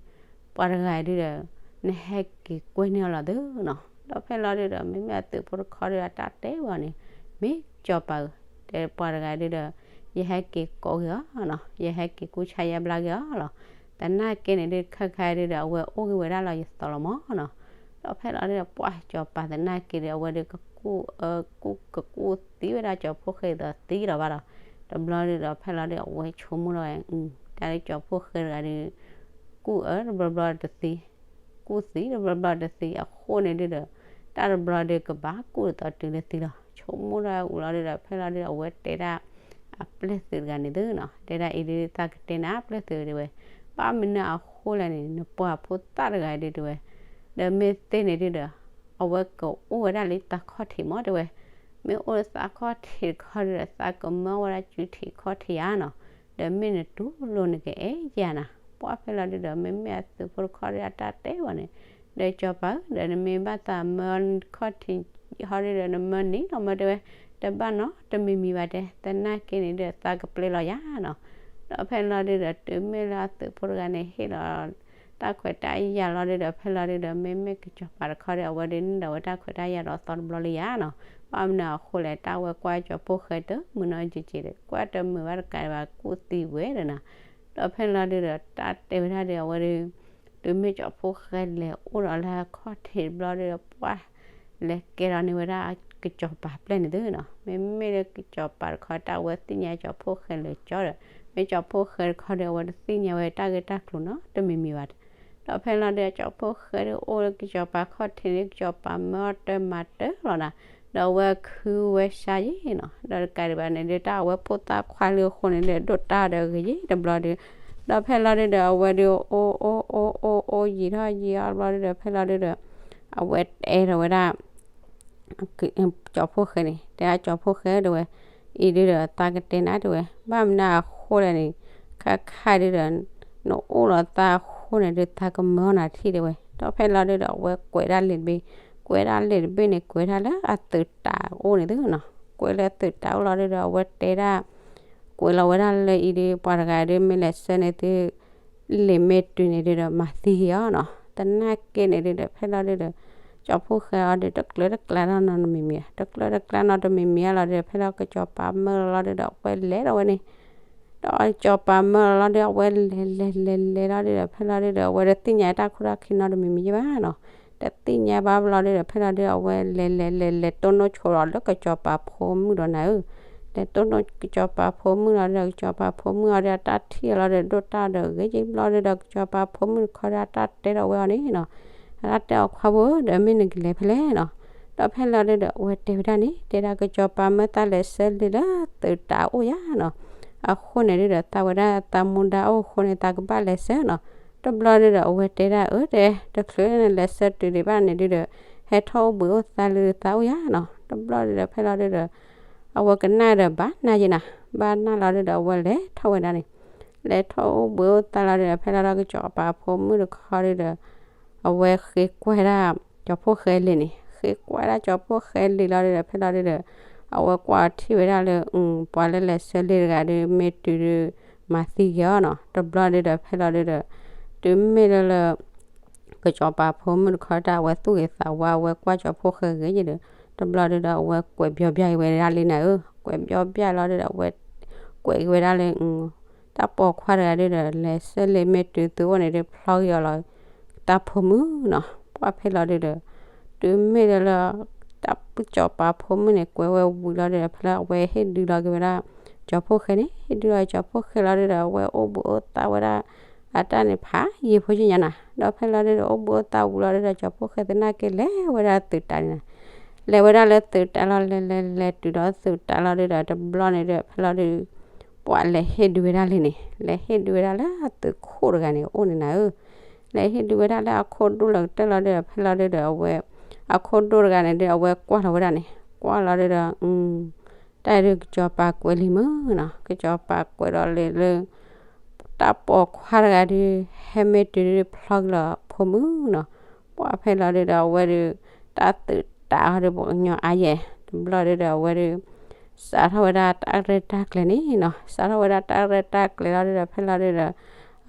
ပှၤတဂၤဒုးဒီး နဟဲက့ၤကွဲန့ၢ်အီၤလီၤသုနီၤ, ဒီးဖဲလီၤဒုးဒီး မ့မ့ၢ်အသုးဖိတခီဒီး အတၢ်တဲဝဲအီၤန့ၣ် မ့ၢ်ကၠီၤပၤဧၢ, တဲပှၤတဂၤဒုးဒီး ယဟဲက့ၤကိးက့ၤအီၤနီၤ, ယဟဲက့ၤကူၣ်ဆါယါဘျါက့ၤအီၤလီၤ, သနာ်က့န့ၣ်ဒုး ခဲခါဒုးဒီး အဝဲအိၣ်ဂ့ၤဝဲဒၣ်လီၤယသီလီၤမၢ်နီၤ, ဒီးဖဲလီၤဒုးဒီး ပှၢ်ကၠီၤပၤသနာ်က့ဒီး အဝဲဒုးကကူၣ်အၢကူၣ်ကကူၣ်သံဝဲဒၣ်ကၠီၤဖိၣ်ဃဲအသိးသံလီၤဘၣ်ဒီး, တဘျီဒုးဒီး ဖဲလီၤဒုး အဝဲဆိကမိၣ်လီၤဝဲ တၢ်လၢကၠီၤဖိၣ်ဃဲတဂၤဒီး ကူၣ်အၢတဘျီဘျီတသံ, ကူၣ်သံတဘျီဘျီတသံအဃိန့ၣ်ဒုးဒီး တၢ်တဘျီဒီးကဘၣ်ကူၣ်အသိးတုၤလၢသံလီၤ, ဆိကမိၣ်ဒၣ်ဝံၤလီၤဒုးဒီး ဖဲလီၤဒုးဒီး အဝဲတဲဒၣ်အပျဲၢ်သုးတဂၤန့ၣ်သုနီၤ, တဲဒၣ်အံၤဒုး သးကတဲနၤပျဲၢ်သုးတဲဝဲ, ဘၣ်မနုၤအဃိလဲၣ်န့ၣ် နပှၤဖိသၣ်တဂၤဒုးတဲဝဲ, ဒီးမ့ၢ်သ့န့ၣ်ဒုးဒီး အဝဲကအိၣ်ဝဲဒၣ်လၢသးခီၣ်ထံးမၢ်တဲဝဲ, မ့ၢ်အိၣ်လၢသးခီၣ်ထံးတခီဒုးဒီး သးကမၢဝဲဒၣ်စုထံးခီၣ်ထံးဧါနီၤ, ဒီးမ့ၢ်နတူၢ်လိာ်နကအဲၣ်ယၤနၤ, ပှၢ်ဖဲလီၤဒုးဒီး မ့မ့ၢ်အသုးဖိတခီဒီး အတၢ်တဲဝဲန့ၣ်, ဒီးကၠီၤပၤဧၢ ဒီးနမ့ၢ်ဘၣ်သးမၢခီၣ်ထံးဟီဒုးဒီး နမၢန့ၣ်လီၤမၢ်တဲဝဲ, တဘၣ်နီတမံၤမံၤဘၣ်တဲ, သနာ်က့န့ၣ်ဒုး သးကပျဲလီၤယၤနီၤ, ဒီးဖဲလီၤဒုးဒီး တုၤမ့ၢ်လၢအသုးဖိတဂၤန့ၣ် ဟ့ၣ်လီၤ တၢ်ခွဲးတၢ်ယာ်လီၤဒုးဒီး ဖဲလီၤဒုးဒီး မ့မ့ၢ်ကစၢ်ပၤတခီဒီး အဝဲဒုးန့ၢ်ဒီးဝဲတၢ်ခွဲးတၢ်ယာ်ဒီးသီတဘျီလၢယၤနီၤ, ဘၣ်မနုၤအဃိလဲၣ် တၢ်ဝဲကွၢ်ကၠီၤဖိၣ်ဃဲတမုာ်နီတက့ၢ်ဒီး ကွၢ်တမုာ်ဘၣ်တကးဒံးဘၣ် ကူၣ်သံဝဲဒီးနၤ, ဒီးဖဲလီၤဒုးဒီး တၢ်တဲဝဲဒၣ်ဒီး အဝဲဒုး တုၤမ့ၢ်ကၠီၤဖိၣ်ဃဲလဲၤအိၣ်ဒီးလၢအခီၣ်ထံးတဘျီဒီး ပှၢ်လဲၤကဲဒီးန့ၢ်ဝဲဒၣ်ကစၢ်ပၤပျဲၢ်န့ၣ်သုနီၤ, မ့မ့ၢ်လၢကစၢ်ပၤတခီ တၢ်ဝဲသ့ၣ်ညါကၠီၤဖိၣ်ဃဲလဲၤကၠီဒီး မ့ၢ်ကၠီၤဖိၣ်ဃဲတခီဒီး အဝဲတသ့ၣ်ညါဝဲတၢ်ဂ့ၢ်တၢ်ကျိၤနီတမံၤမံၤဘၣ်, ဒီးဖဲလီၤဒုး ကၠီၤဖိၣ်ဃဲဒုးအိၣ်လၢကစၢ်ပၤခီၣ်ထံးန့ၣ် ကစၢ်ပၤမၢအီၤတၢ်မၤတၢ်လီၤနၤ, ဒီးအဝဲခုဝဲဆါယံာ်နီၤ, ဒီးတကးဒံးဘၣ်န့ၣ်ဒုး တၢ်အဝဲဖိသၣ်ခွါလၢအဃိန့ၣ်ဒုး ဒိၣ်တၢ်ဒီးဂ့ၤယံာ်တဘျီဒုး, ဒီးဖဲလီၤဒုးဒီး အဝဲဒုးအိၣ်အိၣ်အိၣ်အိၣ်အိၣ်ယံာ်ထီၣ်ယံာ်အီၤတဘျီဒုးဒီး ဖဲလီၤဒုးဒီး အဝဲတဲဒီးဝဲဒၣ် ကၠီၤဖိၣ်ဃဲန့ၣ် တဲဒၣ်ကၠီၤဖိၣ်ဃဲတဲဝဲ, အံၤဒုးဒီးသးကတဲနၤတဲဝဲ ဘၣ်မနုၤအဃိလဲၣ်န့ၣ် ခါခါဒုးဒီး နအိၣ်လီၤသးအဃိန့ၣ်ဒုး သးကမၢနၤထံၣ်တဲဝဲ, ဒီးဖဲလီၤဒုးဒီး အဝဲကွဲးဒၣ်လံာ်တဘ့ၣ်, ကွဲးဒၣ်လံာ်တဘ့ၣ်န့ၣ် ကွဲးဒၣ်လၢအသုးတးအိၣ်န့ၣ်သုနီၤ, ကွဲးလၢသုးတးအိၣ်လီၤဒုးဒီး အဝဲတဲဒၣ် ကွဲးလီၤဝဲဒၣ်လၢအံၤဒုး ပှၤတဂၤဒုးမ့ၢ်လဲၤဆှၢန့ၢ်သု လံာ်မ့ၢ်တုၤန့ၣ်ဒုးဒီး မၤသံက့ၤအီၤနီၤ, သနာ်က့န့ၣ်ဒုးဒီး ဖဲလီၤဒုးဒီး ကၠီၤဖိၣ်ဃဲအီၤဒုး တကျၢၤတကျါနီတမံၤမံၤ, တကျၢၤတကျါနီတမံၤမံၤအလီၤဒုးဒီး ဖဲလီၤကစၢ်ပၤမၢလီၤဒုးဒီး အဝဲလဲၤဒီးဝဲန့ၣ် ဒီးကစၢ်ပၤမၢလီၤဒုးဒီး အဝဲလဲၤလဲၤလဲၤလဲၤလီၤဒုးဒီး ဖဲလီၤဒုးဒီး အဝဲတသ့ၣ်ညါတၢ်ခိၣ်တၢ်ခံနီတမံၤမံၤယဲၢ်ဘၣ်နီၤ, တသ့ၣ်ညါဘၣ်ဘျီဒုးဒီး ဖဲလီၤဒုးဒီး အဝဲလဲၤလဲၤလဲၤလဲၤတိၢ်နီၣ်ဆိလီၤလၢကစၢ်ပၤဖိမုၣ်ဒီးနၤဧၢ လဲၤတိၢ်နီၣ်ကစၢ်ပၤဖိမုၣ်လီၤဒုးဒီး ကစၢ်ပၤဖိမုၣ်အီၤဒုး အတၢ်ထံၣ်အီၤလီၤဒီး ဒိၣ်တၢ်ဒီးဂ့ၤက့ၤဘျီဒုးဒီး ကစၢ်ပၤဖိမုၣ်တခီဒီး အတၢ်တဲဒီးဝဲအီၤန့ၣ်နီၤ, အတၢ်တဲအီၤခွါဧၢ ဒီးမ့ၢ်နကလဲၤဖဲလဲၣ်နီၤ, ဒီးဖဲလီၤဒုးဒီး အဝဲတဲဝဲဒၣ်န့ၣ် တဲဒၣ်ကစၢ်ပၤမၢသးလဲၤဆှၢလံာ်လၢသုးတးအိၣ်ယၤနီၤ, အဃိန့ၣ်ဒုးဒီး သးဝဲဒၣ်သးမူဒါအိၣ်အဃိန့ၣ် သးကဘၣ်လဲၤဆှၢနီၤ, တဘျီဒုးဒီး အဝဲတဲဒၣ်အၢ တဲ တချုးနလဲၤဆှၢတုၤဒံးဘၣ်န့ၣ်ဒုးဒီး ဟဲထီၣ်အိၣ်ဘှံးအိၣ်သါလၢသးအိၣ်ယၤနီၤ, တဘျီဒုးဒီး ဖဲလီၤဒုးဒီး အဝဲကနၣ်ဒီးဘၣ်နၢ်ယဲနၤ, ဘၣ်နၢ်လီၤဒုးဒီး အဝဲလဲၤထီၣ်ဝဲဒၣ်န့ၣ်, လဲၤထီၣ်အိၣ်ဘှံးအိၣ်သါလီၤဒုးဒီး ဖဲလီၤဒီးကစၢ်ပၤဖိမုၣ်တခီဒုးဒီး အဝဲဃ့ကွၢ်ဒၣ်ကၠီၤဖိၣ်ဃဲလံာ်န့ၣ်, ဃ့ကွၢ်ဒၣ်ကၠီၤဖိၣ်ဃဲလံာ်လီၤဒုးဒီး ဖဲလီၤဒုးဒီး အဝဲကွၢ်ထံၣ်ဝဲဒၣ်လၢ ပှၤလၢလဲၤဆှၢလံာ်တဂၤဒုး မ့ၢ်တုၤဒုး မၤသံက့ၤအီၤနီၤ, တဘျီဒုးဒီး ဖဲလီၤဒုးဒီး တုၤမ့ၢ်လၢလၢ ကစၢ်ပၤဖိမုၣ်တခီတၢ် အဝဲသူၣ်ဂ့ၤသးဝါ အဝဲကွၢ်ကၠီၤဖိၣ်ဃဲဂ့ၤယဲဒီး တဘျီဒုးဒီး အဝဲကွဲးဘျီဘျၣ်ဝဲဒၣ်လံနၤဧၢ, ကွဲးဘျီဘျၣ်လီၤဒုးဒီး အဝဲ ကွဲးက့ၤဝဲဒၣ်လၢ တၢ်ပိာ်ခွါတဂၤဒုးဒီး လဲၤဆှၢလံာ်မ့ၢ်တုၤသုအိၣ်န့ၣ်ဒုး ဖျီက့ၤအီၤလီၤ တၢ်ဖိမုၣ်နီၤ, ပှၢ်ဖဲလီၤဒုးဒီး တုၤမ့ၢ်လၢလၢ တၢ်ကစၢ်ပၤဖိမုၣ်န့ၣ် ကွဲးဝဲဝံၤလီၤဒုးဒီး ဖဲလီၤအဝဲဟ့ၣ်ဒုးလီၤက့ၤဝဲဒၣ် ကၠီၤဖိၣ်ဃဲန့ၣ် ဟ့ၣ်ဒုးလီၤကၠီၤဖိၣ်ဃဲလီၤဒုးဒီး အဝဲအိၣ်ဘှံးအိၣ်သါဝဲဒၣ် အတၢ်န့ၣ်ဖးယံာ်ဖိယံာ်ညါနၤ, ဒီးဖဲလီၤဒုးဒီး အိၣ်ဘှံးအိၣ်သါဝံၤလီၤဒုးဒီး ကၠီၤဖိၣ်ဃဲသနာ်က့လဲၤဝဲဒၣ်သုးတးန့ၣ်နၤ, လဲၤဝဲဒၣ်လၢသုးတးလီၤ လဲၤလဲၤလဲၤတုၤဒီးသုးတးလီၤဒုးဒီး တဘျီန့ၣ်ဒုး ဖဲလီၤဒုး ပှၢ်လဲၤဟ့ၣ်ဒုးဝဲဒၣ်လံန့ၣ် လဲၤဟ့ၣ်ဒုးဝဲဒၣ်လၢအသုးခိၣ်တဂၤန့ၣ် အိၣ်န့ၣ်နၤဧၢ, လဲၤဟ့ၣ်ဒုးဝဲဒၣ်လၢအခိၣ်ဒိၣ်လၢကတၢၢ်လီၤဒုးဒီး ဖဲလီၤဒုးဒီး အဝဲ အခိၣ်ဒိၣ်တဂၤန့ၣ်ဒုး အဝဲကွၢ်လီၤဝဲဒၣ်န့ၣ် ကွၢ်လီၤဒုးဒီး အ တၢ်ဒုးကစီၤပၤကွဲးလံာ်မုၢ်နီၤ, ကစီၤပၤကွဲးဒီးလံာ်လၢ တၢ်ပိာ်ခွါတဂၤဒုး ဟဲမ့ၢ်တုၤဒုးဖျီက့ၤလီၤဖိမုၣ်နီၤ, ပှၢ်ဖဲလီၤဒုးဒီးအဝဲဒုး တၢ်သုးတၢ်အီၤဒုးပှၤကညီအါယဲၢ် တဘျီဒုးဒီးအဝဲဒုး စးထီၣ်ဝဲဒၣ်တၢ်ရဲၣ်တၢ်ကျဲၤန့ၣ်နီၤ, စးထီၣ်ဝဲဒၣ်တၢ်ရဲၣ်တၢ်ကျဲၤလီၤဒုးဒီးဖဲလီၤဒုးဒီး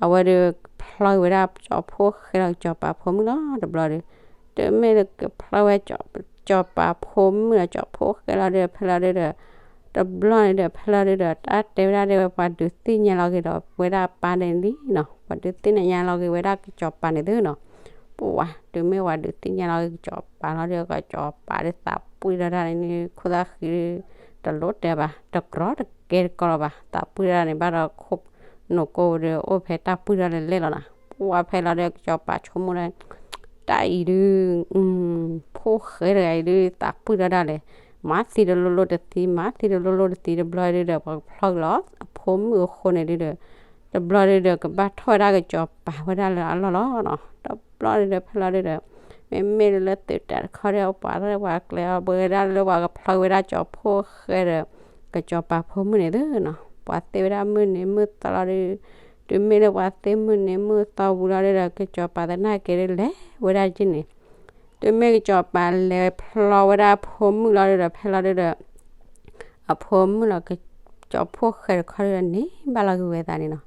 အဝဲဒုးဖျီက့ၤဝဲဒၣ်ကၠီၤဖိၣ်ဃဲလီၤကၠီၤပၤဖိမုၣ်လီၤ တဘျီဒုး, တုၤမ့ၢ်ကဖျီဝဲ ကၠီၤပၤဖိမုၣ်ဒီးကၠီၤဖိၣ်ဃဲလီၤဒုးဒီး ဖဲလီၤဒုးဒီး တဘျီန့ၣ်ဒီး ဖဲလီၤဒုးဒီး တၢ်တဲဝဲဒၣ်ဒ်ဝဲ ပှၤဒုးသ့ၣ်ညါလီၤက့ၤဒီးဝဲဒၣ်ပၢ်န့ၣ်လံနီၤ, ပှၤဒုးသ့ၣ်ညါလီၤက့ၤဝဲဒၣ်ကစီၤပၤန့ၣ်သုနီၤ, ပှၢ် တုၤမ့ၢ်ပှၤဒုးသ့ၣ်ညါလီၤက့ၤကစီၤပၤလီၤဒုး ကစီၤပၤဒုးသးပှံၢ်ထီၣ်ဒၣ်န့ၣ် ခိၣ်သၣ်ဃံ တလိၣ်တဲဘၣ် တကြီတကဲတကီလီၤဘၣ် သးပှံၢ်ထီၣ်ဒၣ်န့ၣ် ဘၣ်ဒီးခိၣ် နူးကိၢ်ဒုး အိၣ်ဖဲတၢ်ပှံၢ်ထီၣ်လဲၤလဲၣ်လီၤနီၤ, ပှၢ်ဖဲလီၤဒုးကစီၤပၤဆိကမိၣ်ဒၣ် တၢ်အံၤဒုး ဖိၣ်ဃဲတဂၤအံၤဒုး သးပှံၢ်ထီၣ်ဒၣ်လဲာ်, မၤသံတလိၣ်လိၣ်တသံ မၤသံတလိၣ်လိၣ်တသံ တဘျီဒုးဒီး ပှၤကဖျီက့ၤလီၤအဖိမုၣ်အဃိန့ၣ်ဒုးဒီး တဘျီဒုးဒီး ကဘၣ်ထီၣ်ဝဲဒၣ်ကစီၤပၤဝဲဒၣ်လၢအလီၢ်လီၤနီၤ, တဘျီဒုးဒီး ဖဲလီၤဒုးဒီး မ့မ့ၢ်လၢသုးတၢ်တခီဒီး ပှၤရဲၣ်ပှၤကျဲၤအီၤ ပဝဲဒၣ်လၢပှၤကဖျီက့ၤဝဲဒၣ်ကၠီၤဖိၣ်ဃဲဒီး ကစီၤပၤဖိမုၣ်န့ၣ်သုနီၤ, ပှၤသ့ၣ်ဝဲဒၣ်မုၢ်နံၤမုၢ်သီလီၤဒုး တုၤမ့ၢ်လၢပှၤသ့ၣ်မုၢ်နံၤမုၢ်သီဝံၤလီၤဒုးဒီး ကစီၤပၤသနာ်က့ဒုးလဲၤဝဲဒၣ်က့န့ၣ်, တုၤမ့ၢ်ကစီၤပၤလဲၤဖျီဝဲဒၣ်ဖိမုၣ်လီၤဒုးဒီး ဖဲလီၤဒုးဒီး အဖိမုၣ်လီၤ ကစီၤဖိၣ်ဃဲတခီဒုးဒီးန့ၢ်ဘၣ်လီၤက့ၤဝဲသးန့ၣ်နီၤ,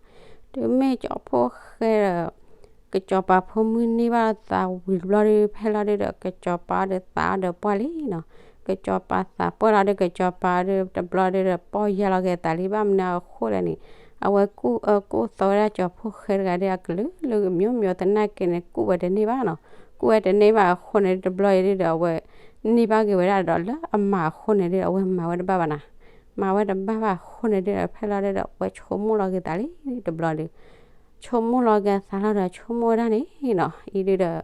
တုၤမ့ၢ်ကၠီၤဖိၣ်ဃဲဒီး ကစီၤပၤဖိမုၣ်န့ၢ်ဘၣ်သးဝံၤတဘျီဒုး ဖဲလီၤဒုးဒီး ကစီၤပၤအီၤဒီးသးအီၤဒီးပှၢ်လံနီၤ, ကစီၤပၤသးပှၢ်လီၤဒုး ကစီၤပၤအီၤဒုးတဘျီဒုးဒီး ပီၢ်ယၢ်လီၤက့ၤသးလံ ဘၣ်မနုၤအဃိလဲၣ်န့ၣ် အဝဲကူၣ်အၢကူၣ်သီဝဲဒၣ်ကၠီၤဖိၣ်ဃဲတဂၤဒုး အကလုာ်လုာ်ကမျိုးမျိုးသနာ်က့န့ၣ် ကူၣ်ဝဲတန့ၢ်ဘၣ်နီၤ, ကူၣ်ဝဲတန့ၢ်ဘၣ်အဃိန့ၣ်ဒုး တဘျီအံၤဒုးဒီး အဝဲန့ၢ်ဘၣ်က့ၤဝဲဒၣ်ဒီးလၢအမၤအဃိန့ၣ်ဒုး အဝဲမၤဝဲတဘၣ်ဘၣ်နီၤ, မၤဝဲတဘၣ်ဘၣ်အဃိန့ၣ်ဒုးဒီး ဖဲလီၤဒုးဒီး အဝဲဆိကမိၣ်လီၤက့ၤသးလံ တဘျီဒုး ဆိကမိၣ်လီၤက့ၤအသးလီၤဒီး ဆိကမိၣ်ဝဲဒၣ်န့ၣ်နီၤ အံၤဒုးဒီး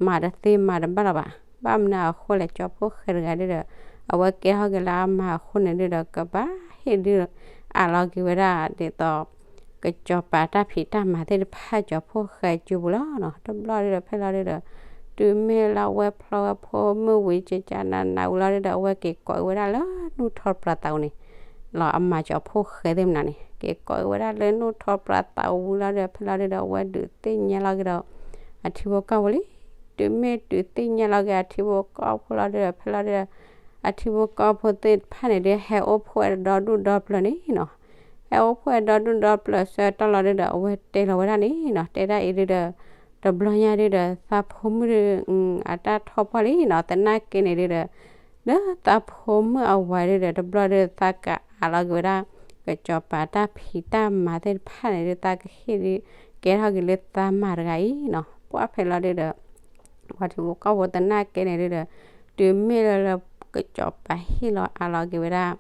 မၤတသ့မၤတဘၣ်လီၤဘၣ်, ဘၣ်မနုၤအဃိလဲၣ် ကၠီၤဖိၣ်ဃဲတဂၤဒုးဒီး အဝဲကဲထီၣ်က့ၤလၢအမၤအဃိန့ၣ်ဒုးဒီး ကဘၣ်ဟ့ၣ်ဒုးအးလီၤက့ၤဝဲဒၣ်ဒ်သိး ကစီၤပၤတၢ်ဖံးတၢ်မၤသ့ၣ်တဖၣ် ကၠီၤဖိၣ်ဃဲစုပူၤလီၤနီၤ, တဘျီဒုးဒီး ဖဲလီၤဒုးဒီး တုၤမ့ၢ်လၢအဝဲဖျီဝဲဖိမုၣ်ဝံၤ ကကနးနးဝံၤလီၤဒုးဒီး အဝဲက့ၤကိးဝဲဒၣ်လၢနူၢ်ထီၣ်ပြးသးပူၤန့ၣ် လီၤအမၤကၠီၤဖိၣ်ဃဲသ့ၣ်မနုၤန့ၣ် က့ၤကိးဝဲဒၣ်လၢနူၢ်ထီၣ်ပြးသးပူၤလီၤဒုးဒီး ဖဲလီၤဒုးဒီး အဝဲဒုးသ့ၣ်ညါလီၤက့ၤဒီး အထံဖိကီၢ်ဖိလံ, တုၤမ့ၢ်ဒုးသ့ၣ်ညါလီၤက့ၤအထံဖိကီၢ်ဖိလီၤဒုးဒီး ဖဲလီၤဒုးဒီး အထံဖိကီၢ်ဖိသ့ၣ်တဖၣ်န့ၣ်ဒုး ဟဲအိၣ်ဖှိၣ်ဝဲဒီဒူၣ်ဒီပျၢၤန့ၣ်နီၤ, ဟဲအိၣ်ဖှိၣ်ဝဲဒီဒူၣ်ဒီပျၢၤဆၢကတီၢ်လီၤဒုးဒီး အဝဲတဲလီၤဝဲဒၣ်န့ၣ်နီၤ, တဲဒၣ်အံၤဒုးဒီး တဘျီညါဒုးဒီး သးဖိမုၣ်ဒုး အတၢ်ထီၣ်ပှၢ်လံနီၤ, သနာ်က့န့ၣ်ဒုးဒီး လၢသးဖိမုၣ်အဝၤဒုးဒီး တဘျီဒုးသးကအးလီၤက့ၤဝဲဒၣ် ကစီၤပၤတၢ်ဖံးတၢ်မၤသ့ၣ်တဖၣ်န့ၣ်ဒုး သးကဟ့ၣ်ဒုး ကဲထီၣ်က့ၤလၢသးမၤတဂၤအံၤနီၤ, ပှၢ်ဖဲလီၤဒုးဒီး ပှၤထံဖိကီၢ်ဖိသနာ်က့န့ၣ်ဒုးဒီး တုၤမ့ၢ်လၢလၢ ကစီၤပၤဟ့ၣ်လီၤအးလီၤက့ၤဝဲဒၣ်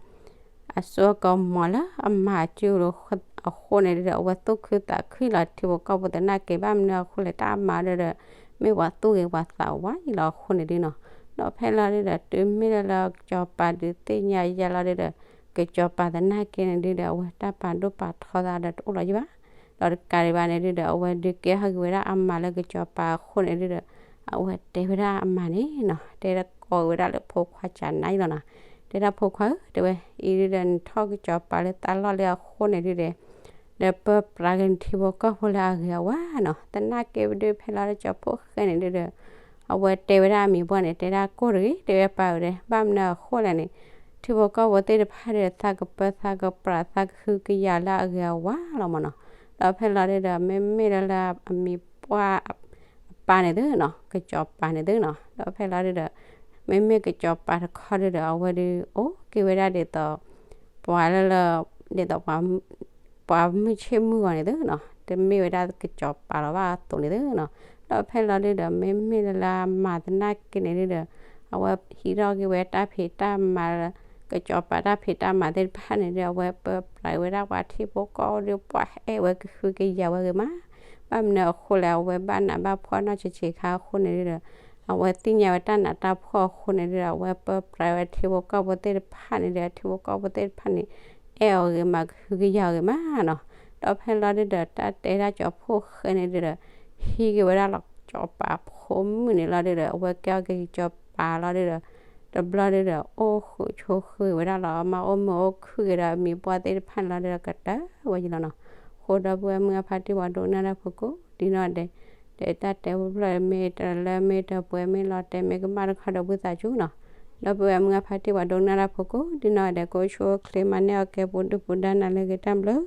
အစိအကမီၤလၢအမၤအစုလိၤအဃိန့ၣ်ဒုးဒီး အဝဲသူၣ်ခုသးခုလီၤ ထံဖိကီၢ်ဖိသနာ်က့ ဘၣ်မနုၤအဃိလဲၣ် တၢ်မၤဒုးဒီး မ့ၢ်ပှၤသူၣ်ဂ့ၤပှၤသးဝါအံၤလီၤအဃိန့ၣ်ဒုးနီၤ, ဒီးဖဲလီၤဒုးဒီး တုၤမ့ၢ်လၢလၢကစီၤပၤဒုးသ့ၣ်ညါယါလီၤဒုးဒီး ကစီၤပၤသနာ်က့န့ၣ်ဒုးဒီး အဝဲတၢ်ပာ်ဒိၣ်ပာ်ထီသးဒီးတအိၣ်လီၤယံၤဘၣ်, ဒီးတကးဒံးဘၣ်န့ၣ်ဒုးဒီး အဝဲဒုးကဲထီၣ်က့ၤဝဲဒၣ်အမၤလၢကစီၤပၤအဃိန့ၣ်ဒုးဒီး အဝဲတဲဝဲဒၣ်အမၤန့ၣ်နီၤ, တဲဒၣ်ကိးဝဲဒၣ်လၢဖိခွါကနါအံၤလီၤနီၤ, တဲဒၣ်ဖိခွါဧၢ တဲဝဲ အံၤဒုးဒီးနထီၣ်ကစီၤပၤလၢသးလီၢ်လၢအဃိန့ၣ်ဒုးဒီး ဒီးပၢပြးက့ၤနထံဖိကီၢ်ဖိလၢအဂ့ၤအဝါနီၤ, သနာ်က့ဒုးဖဲလီၤဒုးကၠီၤဖိၣ်ဃဲန့ၣ်ဒုးဒီး အဝဲတဲဝဲဒၣ်အမံၤပှၢ်န့ၣ် တဲဒၣ်ကိၢ်တဂ့ၤ တဲဝဲပၢ်ဧၢဒီး ဘၣ်မနုၤအဃိလဲၣ်န့ၣ် ထံဖိကီၢ်ဖိသ့ၣ်တဖၣ်ဒီး သးကပၢသးကပြးသးကဟုကယာ်လၢအဂ့ၤအဝါလီၤမၢ်နီၤ, ဒီးဖဲလီၤဒုးဒီး မ့မ့ၢ်လၢလၢအမံၤပှၢ်အပၢ်န့ၣ်သုနီၤ ကစီၤပၤန့ၣ်သုနီၤ, ဒီးဖဲလီၤဒုးဒီး မ့မ့ၢ်ကစီၤပၤတခီဒုးဒီး အဝဲဒုးအိၣ်က့ၤဝဲဒၣ်ဒ်သိး ပှၤလၢလၢ ဒ်သိး ပှၤမုၢ်ဆ့ၣ်မုၢ်ဂီၤန့ၣ်သုနီၤ တမ့ၢ်ဝဲဒၣ်ကစီၤပၤလီၤဘၣ်အသိးန့ၣ်သုနီၤ, ဒီးဖဲလီၤဒုးဒီး မ့မ့ၢ်လၢလၢမၤသနာ်က့န့ၣ်ဒုးဒီး အဝဲဟံးထီၣ်က့ၤဝဲတၢ်ဖံးတၢ်မၤ ကစီၤပၤတၢ်ဖံးတၢ်မၤသ့ၣ်တဖၣ်န့ၣ်ဒုး အဝဲပၢပြးဝဲဒၣ်ပှၤထံဖိကီၢ်ဖိဒုး ပှၤအဲၣ်ဝဲကဟုကယာ်ဝဲဂ့ၤမး, ဘၣ်မနုၤအဃိလဲၣ် အဝဲဘၣ်နးဘၣ်ဖှီၣ်နီၢ်ဆံးဆံးခါအဃိန့ၣ်ဒုးဒီး အဝဲသ့ၣ်ညါဝဲတၢ်နးတၢ်ဖှီၣ်အဃိန့ၣ်ဒုးဒီး အဝဲပၢပြးဝဲထံဖိကီၢ်ဖိသ့ၣ်တဖၣ်န့ၣ်ဒုး ထံဖိကီၢ်ဖိသ့ၣ်တဖၣ်န့ၣ် အဲၣ်အီၤဂ့ၤမး ကဟုကယာ်အီၤဂ့ၤမးနီၤ, ဒီးဖဲလီၤဒုးဒီး တၢ်တဲဒၣ်ကၠီၤဖိၣ်ဃဲန့ၣ်ဒုးဒီး ဟံးက့ၤဝဲဒၣ်လီၤကစီၤပၤဖိမုၣ်န့ၣ်လီၤဒုးဒီး အဝဲကဲထီၣ်က့ၤကစီၤပၤလီၤဒုးဒီး တဘျီဒုဒီး အိၣ်ဃုာ်ဆိးဃ့ဝဲဒၣ်လီၤ. မၤအိၣ်မုာ်အိၣ်ခုၣ်က့ၤဒီး မံၤပှၢ်သ့ၣ်တဖၣ်န့ၣ်လီၤဒီး ကတၢၢ်ဝဲယလီၤနီၤ. အဃိဒီပုၢ်ဝဲၢ်မုၢ်အဖါတံၢ် ပှၤဒိကနၣ်တၢ်ဖိကိးဒ်နီၢ်ဂၤဒဲး, ဒီးတၢ်တဲဖိဖျၢၣ်မ့ၢ်တလၢမ့ၢ်တပှဲၤမ့ၢ်လီၤတဲာ်မ့ၢ်ကမၣ်တခီဒီး ဘုသးစူၤနီၤ. ဒီပုၢ်ဝဲၢ်မုၢ်အဖါတံၢ် ပှၤဒိကနၣ်တၢ်ဖိကိးဒ်နီၢ်ဂၤဒဲး ကအိၣ်ဆူၣ်အိၣ်ချ့ မၤန့ၢ်အီၣ်ကဲပူၤဒုၣ်ပူၤဒါ နၤလၢအဂ့ၤ တၢ်ဘျုး.